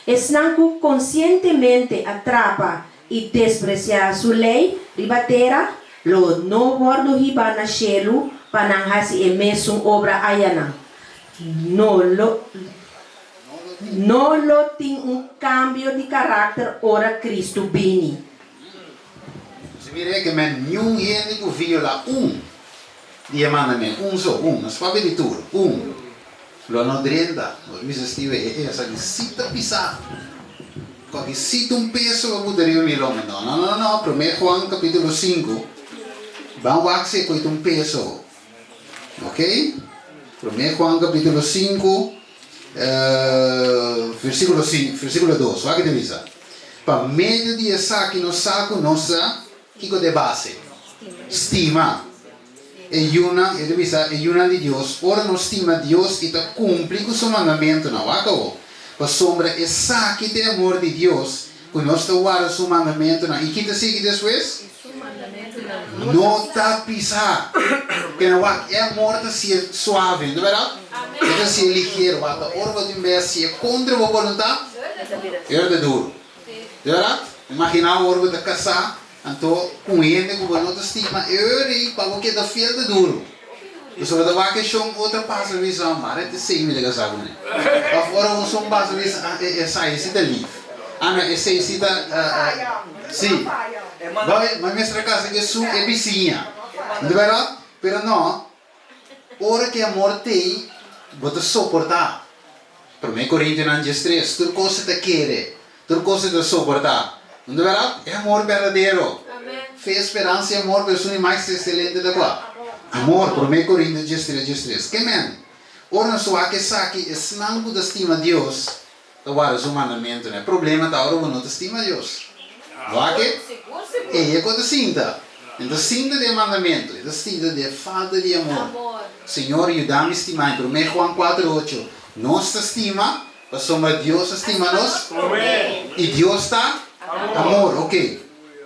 Esnan ku konsientemente a trapa i despresiá Su lei riba tera lo no wòrdu hibá na shelu pa nan hasi e mesun obra ayanan. No lo no lo tin un kambio di karakter ora Kristu bini. Si mira ke men niun hende ku violá un di e mandamentu, un so, un, no sa papia di tur, un. Lo no drenta. Bo ta bisa Steve, e esaki si ta pisá. Ku aki si ta un peso pa buta riba mi lomba. No, no, no, no. Promé Juan kapítulo sinku. Ban wak si e koe ta un peso. Ok? Promé Juan kapítulo sinku, versíkulo sinku, versíkulo dos. Wak ke ta bisa. Pa medio di esaki nos sa ku nos ta, kiko ta e base? Stima. E yunan, e ta bisa, e yunan di Dios, ora nos stima Dios i ta kumpli ku su mandamentunan, wak awor, pasobra esaki ta e amor di Dios, ku nos ta warda su mandamentunan, i ki ta sigui despues? No ta pisá. Kende wak, e amor ta sier suave, no ta bèrdat? E ta sier ligero, wak, ta ora bo tin bes sier kontra bo boluntat, e ora ta duru. Ta bèrdat? Imaginá ora bo ta kasá. Anto ku un hende ku bo no ta stima e ora ei pa bo keda fiel ta duru. Pasobra ta wak e shon otro pasa bisa, mara e ta esei mi ta kasá kuné. Òf ora un son pasa bisa, ah e esai si ta lif. Ah no esei si ta si. Bo mi mester a kasa ku esun e bisiña. No ta bèrdat? Pero no, ora ku e amor t'ei bo ta soportá. Promé Korintionan 13, tur kos e ta kere. Tur kos e ta soportá. No ta bèrdat? E amor berdadero. Fe, speransa i amor, pero esun di mas ekselente ta kua? Amor, Promé Korinto 13, 13. Ke men? Ora nos wak esaki, esnan ku ta stima Dios ta warda su mandamentunan. E problema ta ora bo no ta stima Dios. Wak e? Ei e ku ta sinta. E ta sinta den e mandamentu. E ta sinta den e falta di amor. Señor, yuda mi stima. Promé Juan kuater ocho, Nos ta stima Pasobra Dios a stima nos i Dios ta amor. Ok.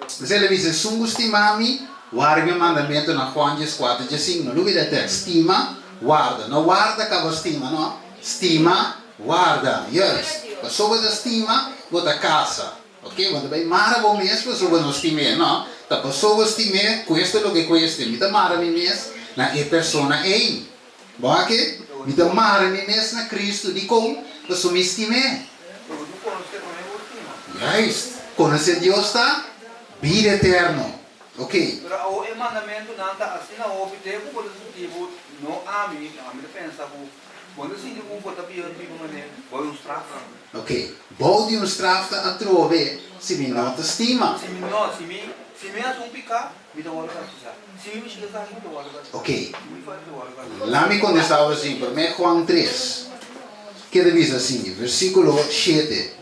P'esei el a bisa, Esun ku stima mi, warda mi mandamentunan. Juan 14, 15. No lubida e tèks. Stima, warda. No warda kaba stima, no. Stima, warda. Juist. Pasobra bo ta stima, bo ta kasa. Ok. Bo no ta bai mara bo mes pasobra bo no stim'é, no. Ta pasobra bo stim'é, kueste loke kueste. Mi ta mara mi mes na e persona ei. Bo a ke? Mi ta mara mi mes na Cristo. Dikon? Pasobra mi stim'é. Juist. Konosé Dios ta? Bida eterno. Ok. Pero awor e mandamentunan ta asina hopi te ku bo ta sinti bo, no ami, ami ta pensa ku bo no ta sinti ku bo ta biba biba manera bou di un straf. Ok. Bou di un straf ta atrobe si mi no ta stima. Si mi no, si mi, si mi hasi un piká, mi ta wòrdu kastigá. Si mi mishi esaki, mi ta wòrdu kastigá. Ok. Si mi faya, mi ta wòrdu kastigá. Lami kontestá bo asin, Promé Juan tres, ke ta bisa asin, versíkulo shete.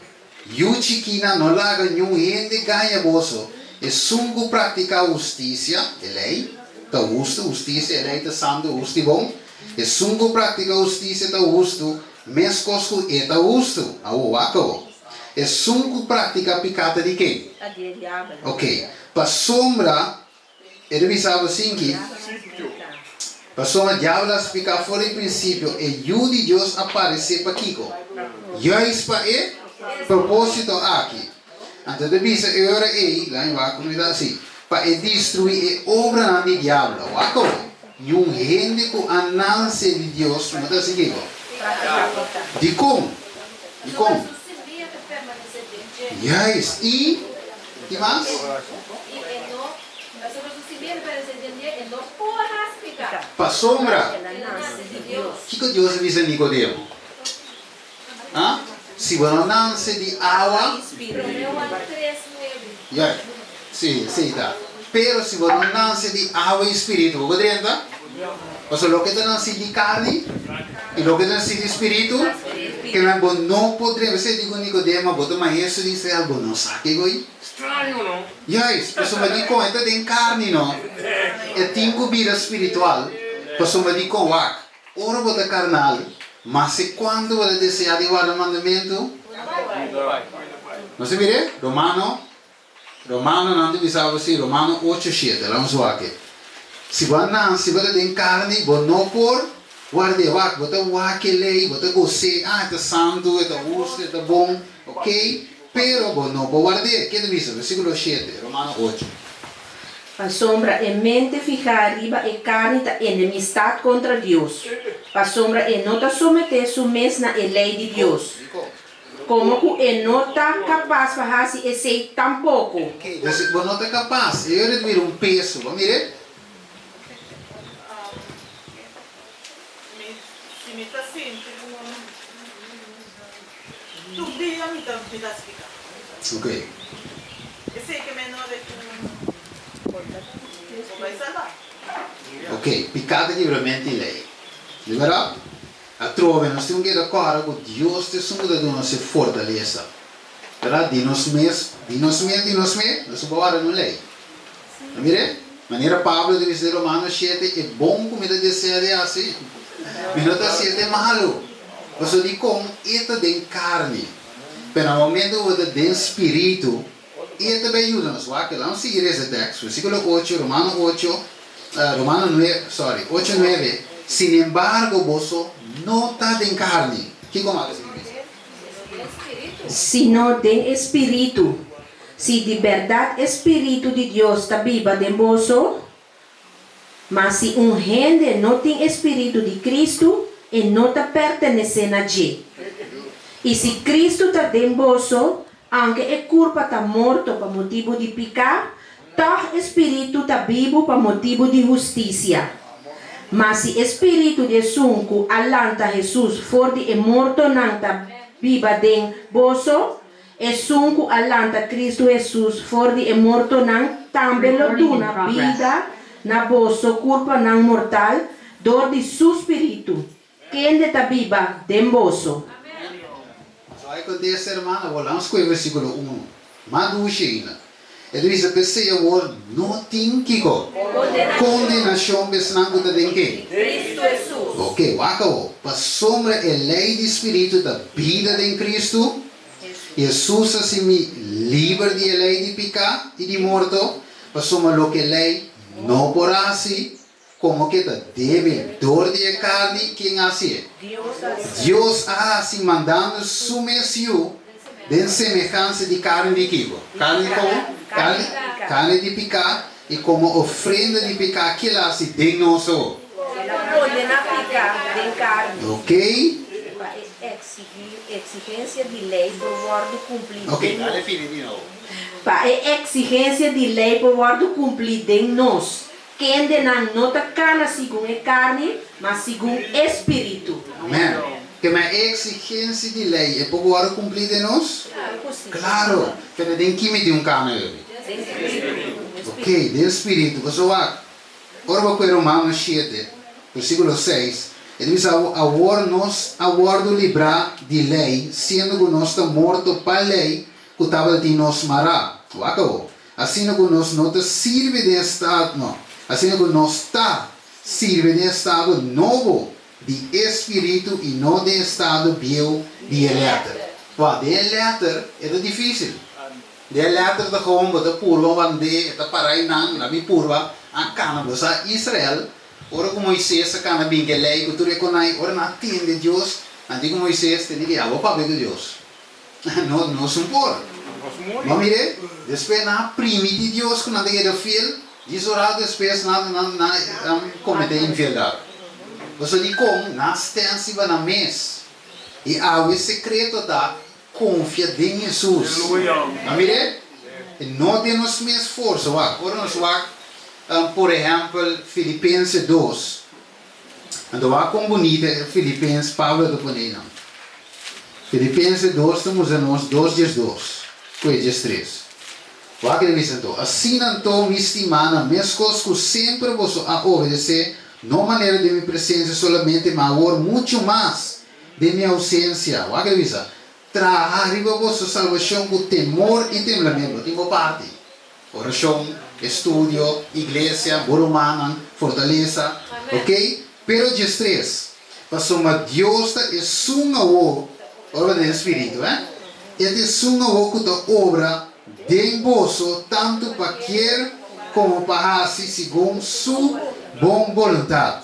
Yu chikina, no laga niun hende gaña boso. Esun ku praktiká hustisia, e lei, ta hustu, hustisia, e lei ta santu, hustu i bon. Esun ku praktiká hustisia ta hustu, meskos ku e ta hustu. Awor, wak awor. Esun ku praktiká piká ta di ken? Ta di e diabel. Oke. Pasobra E ta bisa bo sinki, Pasobra diabel a spliká for di prinsipio, e Yu di Dios a paresé pa kiko? Juist pa e propósito aki. Anto e ta bisa e ora ei, laat mi wak ku mi ta hasi, pa e destruí e obranan di diabel. Wak awor, niun hende ku a nanse di Dios no ta hasi kiko? Dikon? Dikon? Juist, i Ki mas? Pasobra, kiko Dios a bisa Nikodemo? Ha? Si bo no nanse di awa, Ya, si, esei ta. Pero si bo no nanse di awa i spiritu, bo por drenta? Pasobra loke ta nansi di karni i loke ta nansi di spiritu, kinan bo no por drenta. P'esei di ku Nikodemo, bo ta maestro di Israel, bo no sa kiko ei? Straño, no? Juist, pasobra dikon e ta den karni, no? E tin ku bira spiritual, pasobra dikon? Wak, ora bo ta karnal, mase kuantu bo ta deseá di warda mandamentu? Nos a mir'é? Romano Romanonan ta bisa bo si, Romano ocho shete, laga nos wak e. Si bo a nase, bo ta den karni, bo no por ward'é. Wak, bo ta wak e lei, bo ta gos'é, ah, e ta santu, e ta hustu, e ta bon, ok, pero bo no por ward'é. Ke ta bisa? Versíkulo shete, Romano ocho. Pasobra e mente fihá riba e karni ta enemistat kontra Dios, pasobra e no ta someté su mes na e lei di Dios. Komo ku e no ta kapas pa hasi esei tampoko. Dus bo no ta kapas, e ora ta bira un peso. Bo a mir'é? Mi, si mi ta sinti ku tur dia mi ta mi ta splika. Ok. Esei ke mi no de ku bo bai salba. Ok, piká ta kibramento di lei. Di bèrdat? Atrobe nos tin ku keda kòrda ku Dios ta esun ku ta duna nos e fortalesa. Bèrdat? Di nos mes, di nos mes, di nos mes, nos no por wòrdu nun lei. Ta mir'é? Manera Pablo ta bisa den Romanos shete, E bon ku mi ta desea di hasi, mi no ta hasié te malu. Pasobra dikon? E ta den karni. Pero na momento ku bo ta den spiritu, e ta bai yuda nos. Wak, laga nos sigui resa e tekst, versíkulo ocho, Romano ocho, Romano nue, sorry, ocho nuebe, Sinembargo boso no ta den karni. Kiko mas ta bisa? Sino den e spiritu. Si di bèrdat e spiritu di Dios ta biba den boso. Ma si un hende no tin e spiritu di Kristu, e no ta pertenesé na dje. I si Kristu ta den boso, Aunke e kurpa ta morto pa motibu di piká, tòg e spiritu ta bibu pa motibu di hustisia. Ma si e spiritu di esun ku a lanta Hesus for di e mortonan ta biba den boso, esun ku a lanta Kristu Hesus for di e mortonan tambe lo duna bida na boso kurpanan mortal dor di su spiritu. Kende ta biba den boso. So ai kontesta, Hermano, awor laga nos kohe versíkulo unu. Mas dushi ainda. E ta bisa, P'esei awor no tin kiko? Kondenashon pa esnan ku ta den ke? Kristu Hesus. Oke, wak awor. Pasobra e lei di Spiritu ta bida den Kristu, Hesus a simi liber di e lei di piká i di morto, pasobra loke e lei no por hasi, Komo ke ta débil dor di e karni, ken a hasié? Dios a hasi mandando su mes Yu den semehansa di karni di kiko? Karni di komo? Karni, karni di piká, i komo ofrenda di piká ke el a hasi den nos awor? El a kondena piká den karni. Okey. Pa e eks. eksigensia di lei por wòrdu kumplí Ok, den dale nos. fini di nobo. Pa e eksigensia di lei por wòrdu kumplí den nos, kendenan no ta kana segun e karni, ma segun e spiritu. Amen. Ke men e eksigensia di lei e por wòrdu kumplí den nos? Klaro ku si. Klaro! Pero den ki mi tin un kana, Yuri? Den spiritu. Ok, den spiritu. Pasobra wak, Ora bo kue Romanos shete, versíkulo seis, e ta bisa bo, Awor nos a wòrdu librá di lei, siendo ku nos ta morto pa lei ku tabatin nos mará. Wak awor. Asina ku nos no ta sirbi den estado, no, asina ku nos ta sirbi den estado nobo di e spiritu i no den estado bieu di e lèter. Wak, den e lèter e ta difísil. De letter ta gewoon bo ta purba wand'é, e ta para einan, na mi purba a kana. Bo sa Israel, ora ku Moises a kana bin ku e lei ku tur e konai, ora nan a tende Dios, nan di ku Moises, tende ki abo papia ku Dios. No, nos no por. Bo a mir'é? Despues nan a primiti Dios ku nan ta keda fiel, djis un rato despues nan nan nan a kometé infieldat. Pasobra dikon? Nan a stèns riba nan mes. I awe sekreto ta Konfia den Hesus. A mir'é? E no den nos mes forsa. Wak, ora nos wak, por ehèmpel, Filipense dos, anto wak kon bunita e Filipense Pablo ta pone einan. Filipense dos ta mustra nos dos diesdos ku e diestres. Wak e ta bisa anto, Asina anto, mi stimánan, meskos ku semper boso a obedesé, no manera den mi presensia solamente, ma awor muchu mas, Den mi ausencia, wak e bisa, traha riba boso salbacion cu temor y temblamentu. Tin bo parti. Oracion, estudio, iglesia, bo rumannan, fortalesa. Ok? Pero diestres, pasobra Dios ta esun awo, ora bo ta den spiritu, eh? E ta esun awo cu ta obra den boso tantu pa kier como pa haci segun su bon boluntad.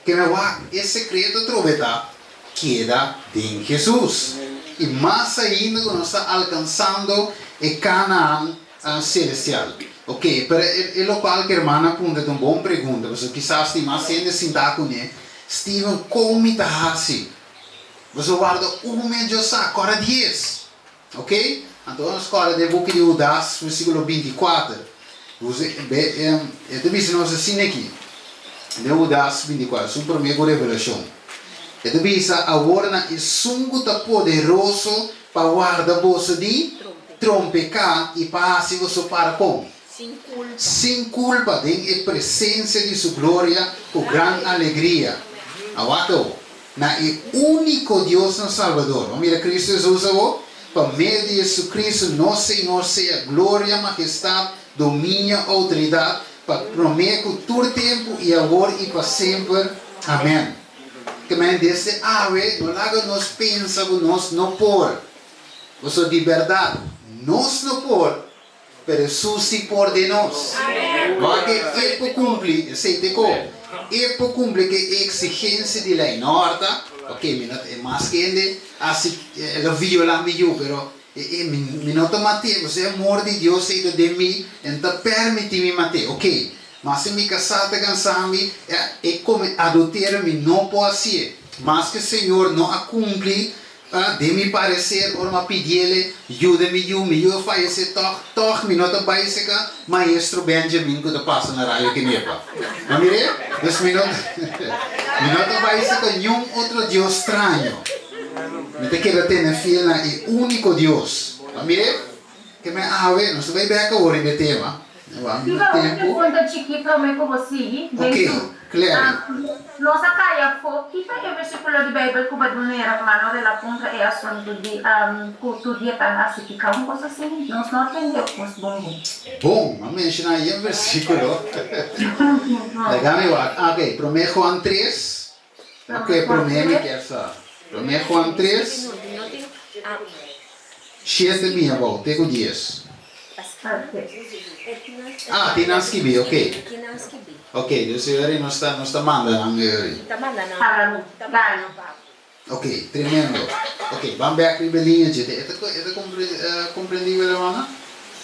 Keme wak e sekreto atrobe ta keda den Hesus. I mas ainda ku nos ta alkansando e Kanaan selestial. Ok, pero e lokual ku hermana a puntra ta un bon pregunta, pasobra kisas tin mas hende sintá kuné, Steven, kon mi ta hasi? Boso warda un mes djo sa, kòrda dies. Ok, anto nos kòrda den e buki di Hudas, versíkulo 24. E ta bisa nos asina aki, den Hudas 24, esun promé ku Revelashon. E ta bisa, Awor na esun ku ta poderoso pa warda boso di trompeká i pa hasi boso para kon? Sin kulpa den e presensia di su gloria ku gran alegria. Awak awor. Na e úniko Dios nos Salbador. Bo mira Cristo Jesus awor? Pa medio di Jesucristo nos Señor sea gloria, majestad, dominio, autoridad, pa promé ku tur tempu i awor i pa semper. Amèn. Ke men desde awe no laga nos pensa ku nos no por. Pasobra di bèrdat nos no por, Pero Hesus si por den nos. Wak e e por cumpli, esey te ko, e por cumpli ke e exigencia di ley. No horta, ok, mi no ta, e mas kende haci, el a viola mi yu, pero e, e, mi, mi no ta mat'é, pasobra e amor di Dios ey ta den mi, e no ta permiti mi mat'é. Ok, mas si mi casá ta cansa mi, e, e come adulterio mi no por hacié. Maske Señor no a cumpli Ah, den mi parecer, ora m'a pidiele, yuda mi yu, mi yu a fayece tog, tog mi no ta bay seca maestro Benjamin cu ta pasa na Radio Kenepa. Bo mir'é? Dus mi no mi no ta bay seca niun otro dios straño. Mi ta keda tene fiel na e unico Dios. Bo mir'é? Ke men awe, nos ta bay bek awor riba e tema. Siga un pregunta chikí promé ku bo sigui, Ok, Jesús. Clary. Nos a kai afó, ki ta e versíkulo di Beibel ku bo duna e hermano relapuntra e asuntu di ku tur dia ta hasi piká un kos asina? Nos no a tende kos bon bon. Bon, a menshoná e versíkulo. Laga mi wak. Ok, promé Juan tres. Ok, promé mi kier sa. Promé Juan tres, shete mi abou, te ku dies. Ah, tin nan skibí, ok. Ok, dus e ora nos ta, nos ta manda nan e ora. Ok, tremendo. Ok, ban bek riba e liña dje. E ta, e ta komprendibel, hermana?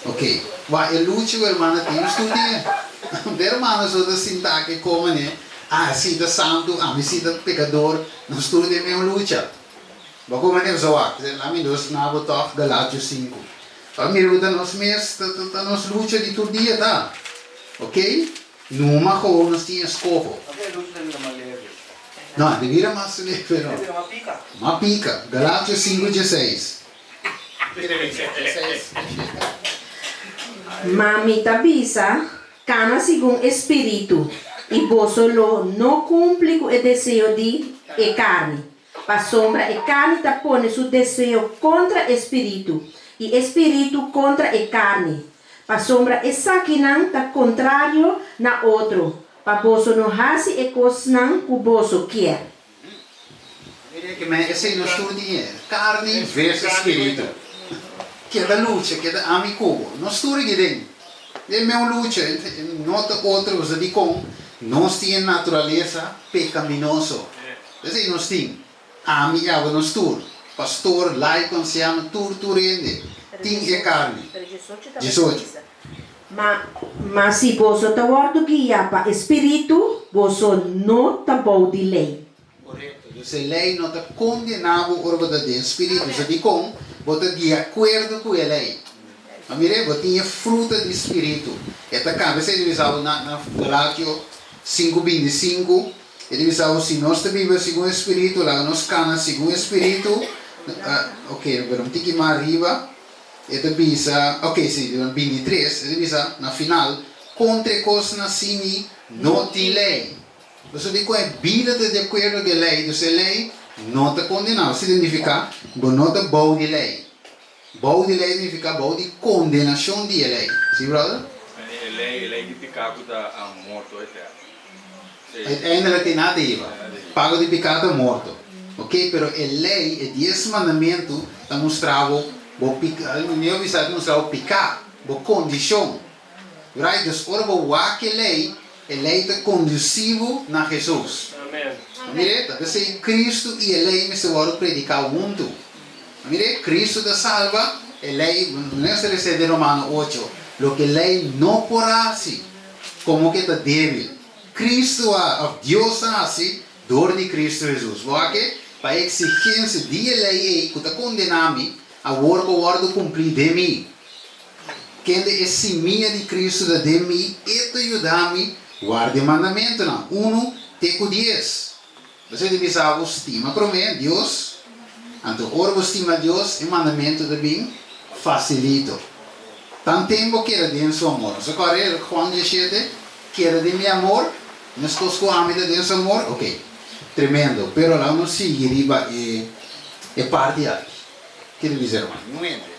Ok. Wak, e lucha ku hermana tin, nos tur tin e. Un hermano so ta sinta aki kome ne, ah, si ta santu, ami si ta pekador, nos tur tin e mesun lucha. Bo ku manera sa wak, la mi nos na bo tòg Galatio sinku. Pa mira ku ta nos mes, ta ta nos lucha di tur dia ta. Ok? Numa gewoon nos tin eskoho. Paske e lucha ta bira mas leve. No, e ta bira mas leve no. E ta bira mas pika. Mas pika. Galatio sinku dieseis. Ma mi ta bisa, Kana segun e spiritu, i boso lo no kumpli ku e deseo di e karni. Pasobra e karni ta pone su deseo kontra e spiritu, i e spiritu kontra e karni. Pasobra esakinan ta kontrario na otro, pa boso no hasi e kosnan ku boso kier. Mira ke men esei nos tur tin e karni versus spiritu. Keda lucha, keda ami ku bo. Nos tur aki den e meun lucha, no ta otro cosa dikon nos tin e naturalesa pekaminoso. Esei nos tin, ami i abo nos tur, pastor, laiko, ansiano, tur tur hende tin e karni. Diesocho. Ma, ma si boso ta wòrdu guiá pa e Spiritu, boso no ta bou di lei. Korekto. Dus e lei no ta kondená bo ora bo ta den Spiritu. So dikon bo ta di akuerdo ku e lei? Ma mira, bo tin e fruta di Spiritu. E ta kambia. Esei ta bisa bo na na Galatio sinku 25, e ta bisa bo si nos ta biba segun e Spiritu, laga nos kana segun e Spiritu. Oke, pero un tiki mas ariba. E ta bisa, ok, si, di 23, e ta bisa na final, Kontra e kosnan asini no tin lei. Pasobra di kon e bida ta di akuerdo ku e lei, dus e lei no ta kondená. Esei ta nifiká bo no ta bou di lei. Bou di lei ta nifiká bou di kondenashon di e lei. Si, brother? E lei, e lei di piká ku ta morto eterno. Uiteindelijk e nada iba. Pago di piká ta morto. Ok, pero e lei, e dies mandamentu ta mustra bo bo piká, mihó bisa ta mustra bo piká, bo kondishon. Right? Dus ora bo wak e lei, e lei ta kondusí bo na Hesus. Mir'é, ta p'esei Kristu i e lei mester wòrdu prediká huntu. Mir'é, Kristu ta salba, e lei, nos ta lesa den Romano ocho, loke lei no por hasi, komo ke ta débil. Cristo a, of Dios a haci dor di Cristo Jesus. Bo a ke? Pa e exigencia di e ley ey cu ta condena mi, awor por wordo cumpli den mi. Kende e simia di Cristo ta den mi, e ta yuda mi warda e mandamentonan, unu te cu dies. Bo ta bisa bo stima prome Dios, anto ora bo stima Dios e mandamento ta bin facilito. Tanten bo keda den su amor. Nos a kore Juan 17, Keda den mi amor, meskos ku ami ta den su amor. Ok, tremendo. Pero laga nos sigui riba e e parti aki. Ke ta bisa hermano? Niun hende.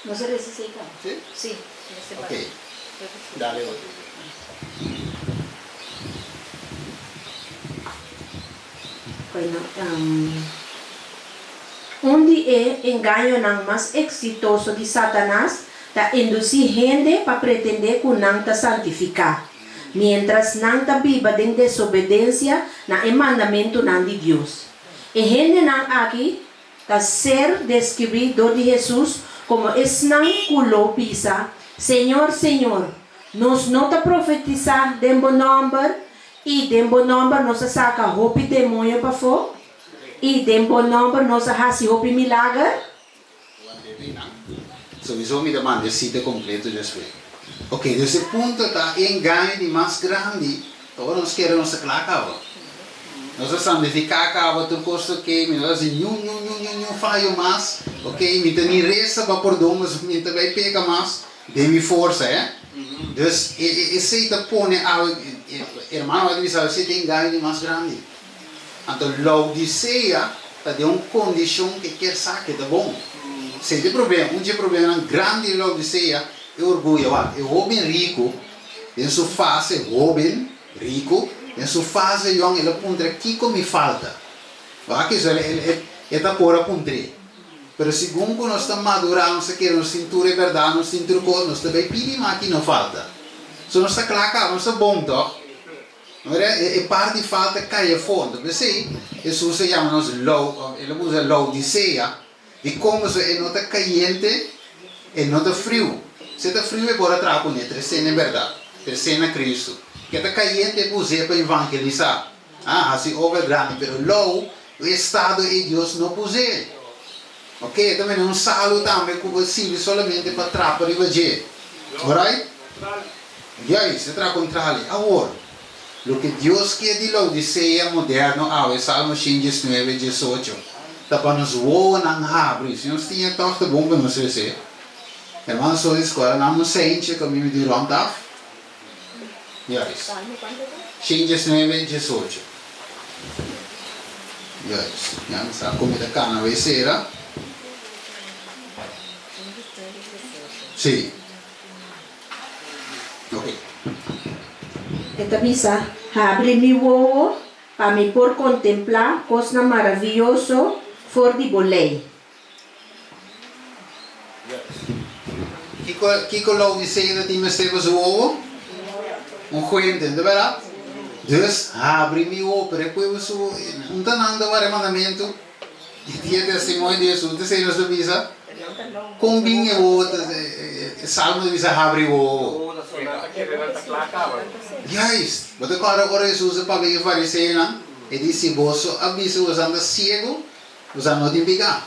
Nos a resa esei kaba. Si? Si. Ok, dale otro. Bueno, un di e engañonan mas eksitoso di Satanas ta indusí hende pa pretendé ku nan ta santifiká, miéntras nan ta biba den desobedensia na e mandamentunan di Dios. E hendenan aki ta ser deskribí dor di Hesus komo esnan ku lo bisa, Señor, Señor, nos no ta profetisá den bo nòmber, i den bo nòmber nos a saka hopi demoño pafó, i den bo nòmber nos a hasi hopi milager? Souiso mi ta manda e sita kompleto despues. Ok, dus e punto ta e engaño di mas grandi ta ora nos kere nos ta kla kaba. Nos a santifiká kaba, tur kos ta ok, mi no ta hasi niun niun niun niun niun fayo mas, ok, mi ta ni resa pa pordon pasobra mi ta bai peka mas den mi forsa, eh. Dus e e esei ta pone awe, hermano a bisa esei ta e engaño di mas grandi. Anto Laodicea ta den un condicion ke kier sa ke ta bon. Esei ta e problema. Un dje problemanan grandi di Laodicea e orguyo. Wak, e hoben riku den su fase hoben riku, den su fase yong el a puntra kiko mi falta. Wak eso, el e ta por a puntr'é. Pero segun ku nos ta madurá nos ta kere nos tin tur e bèrdat, nos tin tur kos, nos ta bai pidi ma ki no falta. So nos ta kla kaba, nos ta bon tòg? Mira, e par di falta kai afó. Anto p'esei Hesus a yama nos Lao, el a usa Laodisea, dikon? Pasobra e no ta kayente, e no ta friu. Si e ta friu e por a traha kuné, tresé na e bèrdat, tresé na Kristu. Ke ta kayente e por us'é pa evangelisá, ah, hasi obra grandi, pero Lao. E estado ei Dios no pus'é. Ok, e ta mene un salu tambe ku bo sirbi solamente pa trapa riba dje. Alright? Juist, e traha kontrali. Awor, loke Dios ke di Laodisea moderno awe, Salmo 119, 18, ta pa nos wowonan habri. Si nos tin e tòg ta bon pa nos resé. Hermano Solis, kòrda nan un seintje ku mi di rònt af? Juist. 119, 18. Juist. Ya mi sa ku mi ta kana wei sera. Sí. Ok. E ta bisa, Habri mi wowo pa mi por kontemplá kosnan maravioso for di bo lei. Kiko, kiko Laodicea ta tin mester pa su wowo? Un fuente, no ta berdad? Dus, habri mi wowo, pero e pueblo su, un ta nan ta wara e mandamentu i tin e testimonio di Hesus, esei nos ta bisa. Kon bin e wowo ta, e salmo ta bisa habri wowo? Juist! Bo ta kòrda ora Hesus a papia ku e fariseonan? E di, Si boso a bisa boso ta siegu, Boso no tin piká.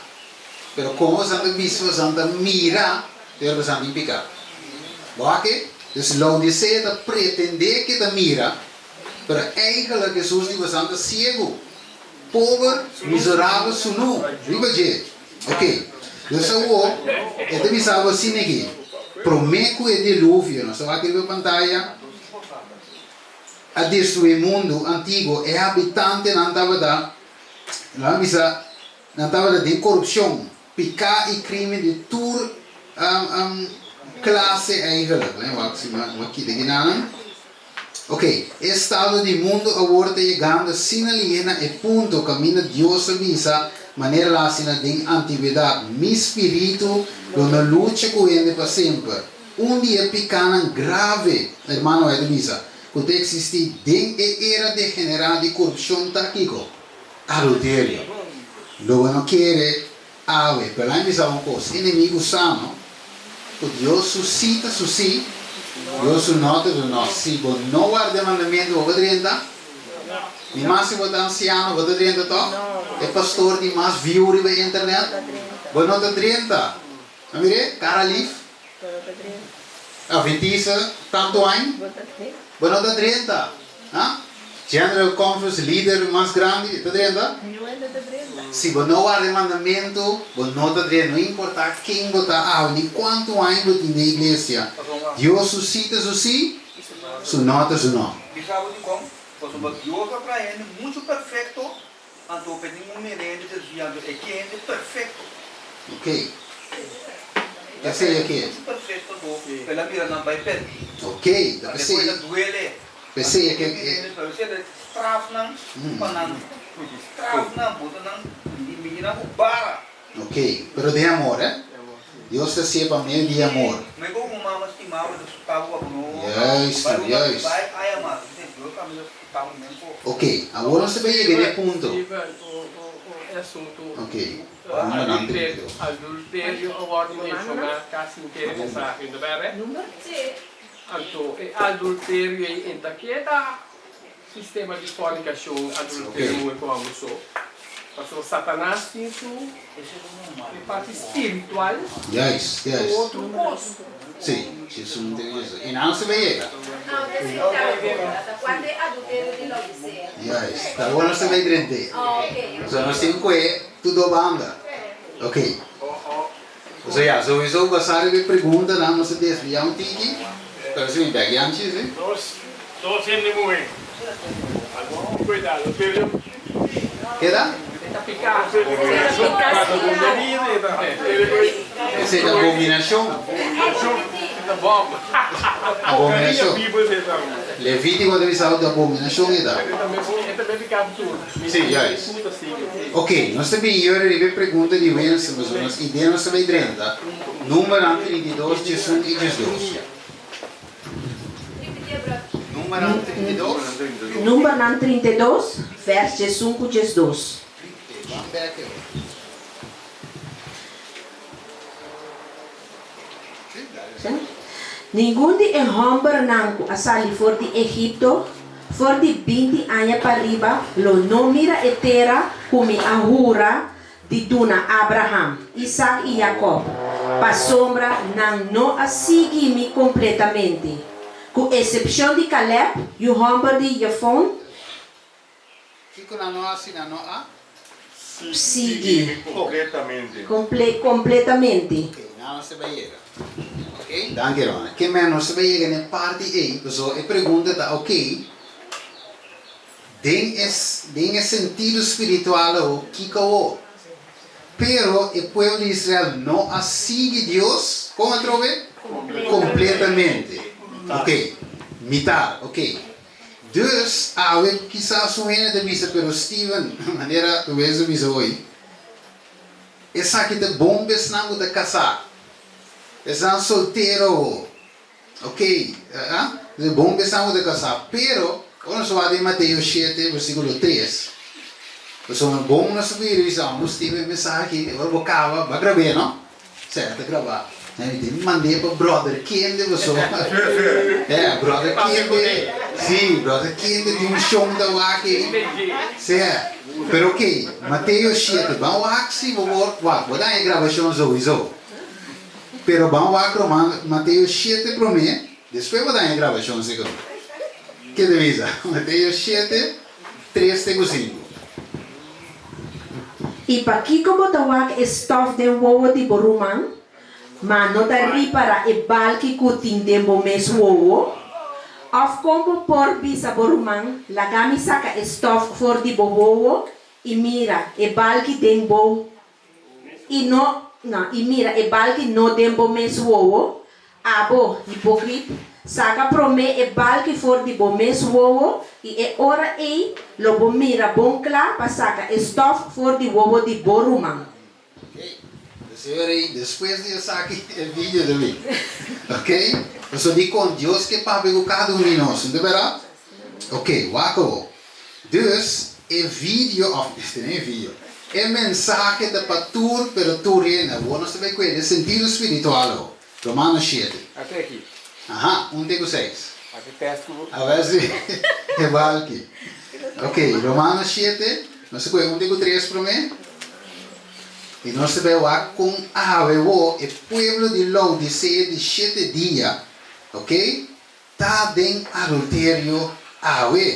Pero komo boso ta bisa boso ta mira, pero boso tin piká. Bo wak e? Dus Laodisea ta pretendé ke ta mira, pero eigentlik Hesus di boso ta siegu, pober, miserabel, sunú riba dje. Ok. Dus awor e ta bisa bo asina aki, promé ku e diluvio, nos ta wak riba e pantaya, a destruí mundu antiguo, e habitantenan tabata Nan a bisa, Nan tabata den korupshon, piká i krimen di tur klase eigenlijk. Lei wak si mi a kita kinanan. Ok, e estado di mundu awor ta yegando asina lihé na e punto kaminda Dios a bisa manera el a hasi na den antigwedat, Mi spiritu lo no lucha ku hende pa semper. Un di e pikánan grave, hermano White a bisa, ku ta eksistí den e era degenerá di korupshon ta kiko? Adulterio. Lo bo no kere awe, pero laña bisa un kos, enemigu sa no ku Dios su sí ta su sí, Dios su no ta su no. Si bo no warda e mandamentu bo por drenta? Ni mas si bo ta ansiano bo ta drenta tòg? E pastor di mas view riba internet? Bo no ta drenta. A mir'é, kara lif. Adventista tantu aña? Bo no ta drenta. Ha? General Conference lider mas grandi ta drenta? Si bo no warda e mandamentu, bo no ta drenta. No importa ken bo ta awe ni kuantu aña bo tin den iglesia. Dios su sí ta su sí, su no ta su no. Bisa bo dikon? Pasobra Dios a traha hende muchu perfekto Anto pe ningun mira hende desvia, anto e ke hende perfecto. Ok. Esei e ke. Muchu perfecto anto el a mira nan bai perdi. Ok, ta pesei. Despues a duele. Pesei e ke. Pero esei ta straf nan pa nan straf nan bota nan mira nan ku bara. Ok, pero den amor eh. Dios ta si'e pa medio di amor. Juist, juist. Ok, awor nos ta bay yega na e punto. Ok, number nan 32. Sistema di fornicacion, adulterio, muhe cu homber so. Pasobra Satanas tin su e parti spiritual Juist, juist. cu otro cos. Sí, si su un tin eso. Y nan si bay yega. Juist. Ta bon nos ta bay drent'e. So nos tin cue tur do banda. Ok. So ya, sowieso basá riba e preguntanan nos a desviá un tiki, pero si mi bek yanchi, si. Dos hende muhé. Kiko ta adulterio? Ke ta? Esei ta abominashon. Abominashon. Levítiko ta bisa ku ta abominashon e ta. Sí, juist. Ok, nos ta bin yora riba e pregunta di Winston, pasobra nos idea nos ta bay drenta numbernan 32, 11 y 12. Numbernan 32. Numbernan 32, vers 11 ku 12. Ningun di e hòmbernan ku a sali for di Egipto. for di 20 aña pariba lo no mira e tera ku mi a hura di duna Abraham, Isaac i Jacob, pasobra nan no a sigui mi kompletamente, ku eksepshon di Caleb, yu hòmber di Jefone. Kiko nan no a hasi? Nan no a. Sigui. Kompletamente. Kompletamente. Ok, nan nos ta bai yega. Ok, danki Rona. Ke men nos ta bai yega na e parti ei, pasobra e pregunta ta, ok, den e den e sentido spiritual awo, kiko awo? Pero e pueblo di Israel no a sigui Dios, kon atrobe? Kompletamente. Ok, mitar, ok. Dus, awe kisas un hende ta bisa, pero Steven, manera Luis a bisa hoy, esaki ta bon pa esnan ku ta kasá, esnan soltero ho, ok, ah, ta bon pa esnan ku ta kasá, pero ora nos wak den Mateo shete versikulo tres, pasobra bon nos ta bira bisa, amo Steven e mensahe aki, ora bo kaba, bo a grab'é no? Sera ta grabá. Mi tin mand'é pa brother Kende paso. Eh, brother Kende. Sí, brother Kende tin un shon ta wak ei. Sea. Pero ok, Mateo shete. Ban wak si bo por wak. Bo daña e grabashon souiso. Pero ban wak Roman Mateo shete promé, despues bo daña e grabashon segun. Ke ta bisa? Mateo shete, tres te ku sinku. I pakiko bo ta wak e stòf den wowo di bo ruman, ma no ta ripará e balki ku tin den bo mes wowo? Òf kon bo por bisa bo ruman, Laga mi saka e stòf for di bo wowo, i mira, e balki den bo i no, no, i mira, e balki no den bo mes wowo? Abo, hipokrit, saka promé e balki for di bo mes wowo, i e ora ei lo bo mira bon kla pa saka e stòf for di wowo di bo ruman. Ok, deseo rei despues di esaki e video ta bin. Ok, pasobra dikon Dios ke papia ku kada un di nos, no ta bèrdat? Ok, wak awo. Dus, e video, òf este no e video, e mensahe ta pa tur, pero tur hende. Awor nos ta bai ku'e den sentido spiritual awo. Romanos shete. Ate aki. Aha, un te ku seis. Ate test ku. A ver si e balki. Ok, Romanos shete, nos ta kohe un te ku tres promé. I nos ta bai wak kon awe wo e pueblo di Laodisea di shete dia, ok, ta den adulterio awe,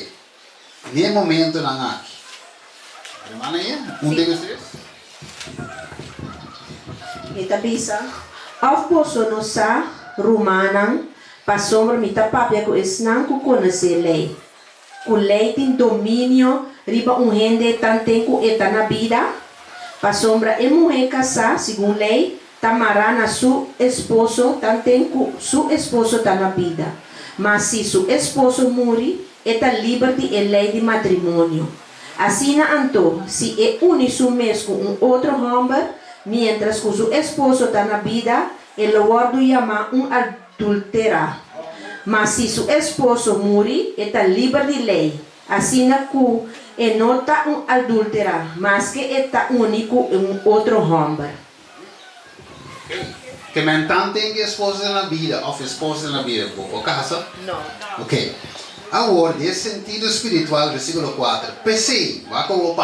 n'e momentonan aki. Hermana ya, un te ku tres. E ta bisa, Òf boso no sa, rumannan, pasobra mi ta papia ku esnan ku konosé lei, ku lei tin dominio riba un hende tanten ku e ta na bida? Pasobra e muhé kasá, segun lei, ta mará na su esposo tanten ku su esposo ta na bida. Ma si su esposo muri, e ta liber di e lei di matrimonio. Asina anto, si e uni su mes ku un otro hòmber miéntras ku su esposo ta na bida, e lo wòrdu yamá un adulterá. Ma si su esposo muri, e ta liber di lei, asina ku e no ta un adulterá, maske e ta uni ku un otro hòmber. Ke men tan ten ku esposo ta na bida òf esposa ta na bida, bo por kasa? No. Oke. Awor, den sentido spiritual, versíkulo kuater, P'esei, wak awor pa.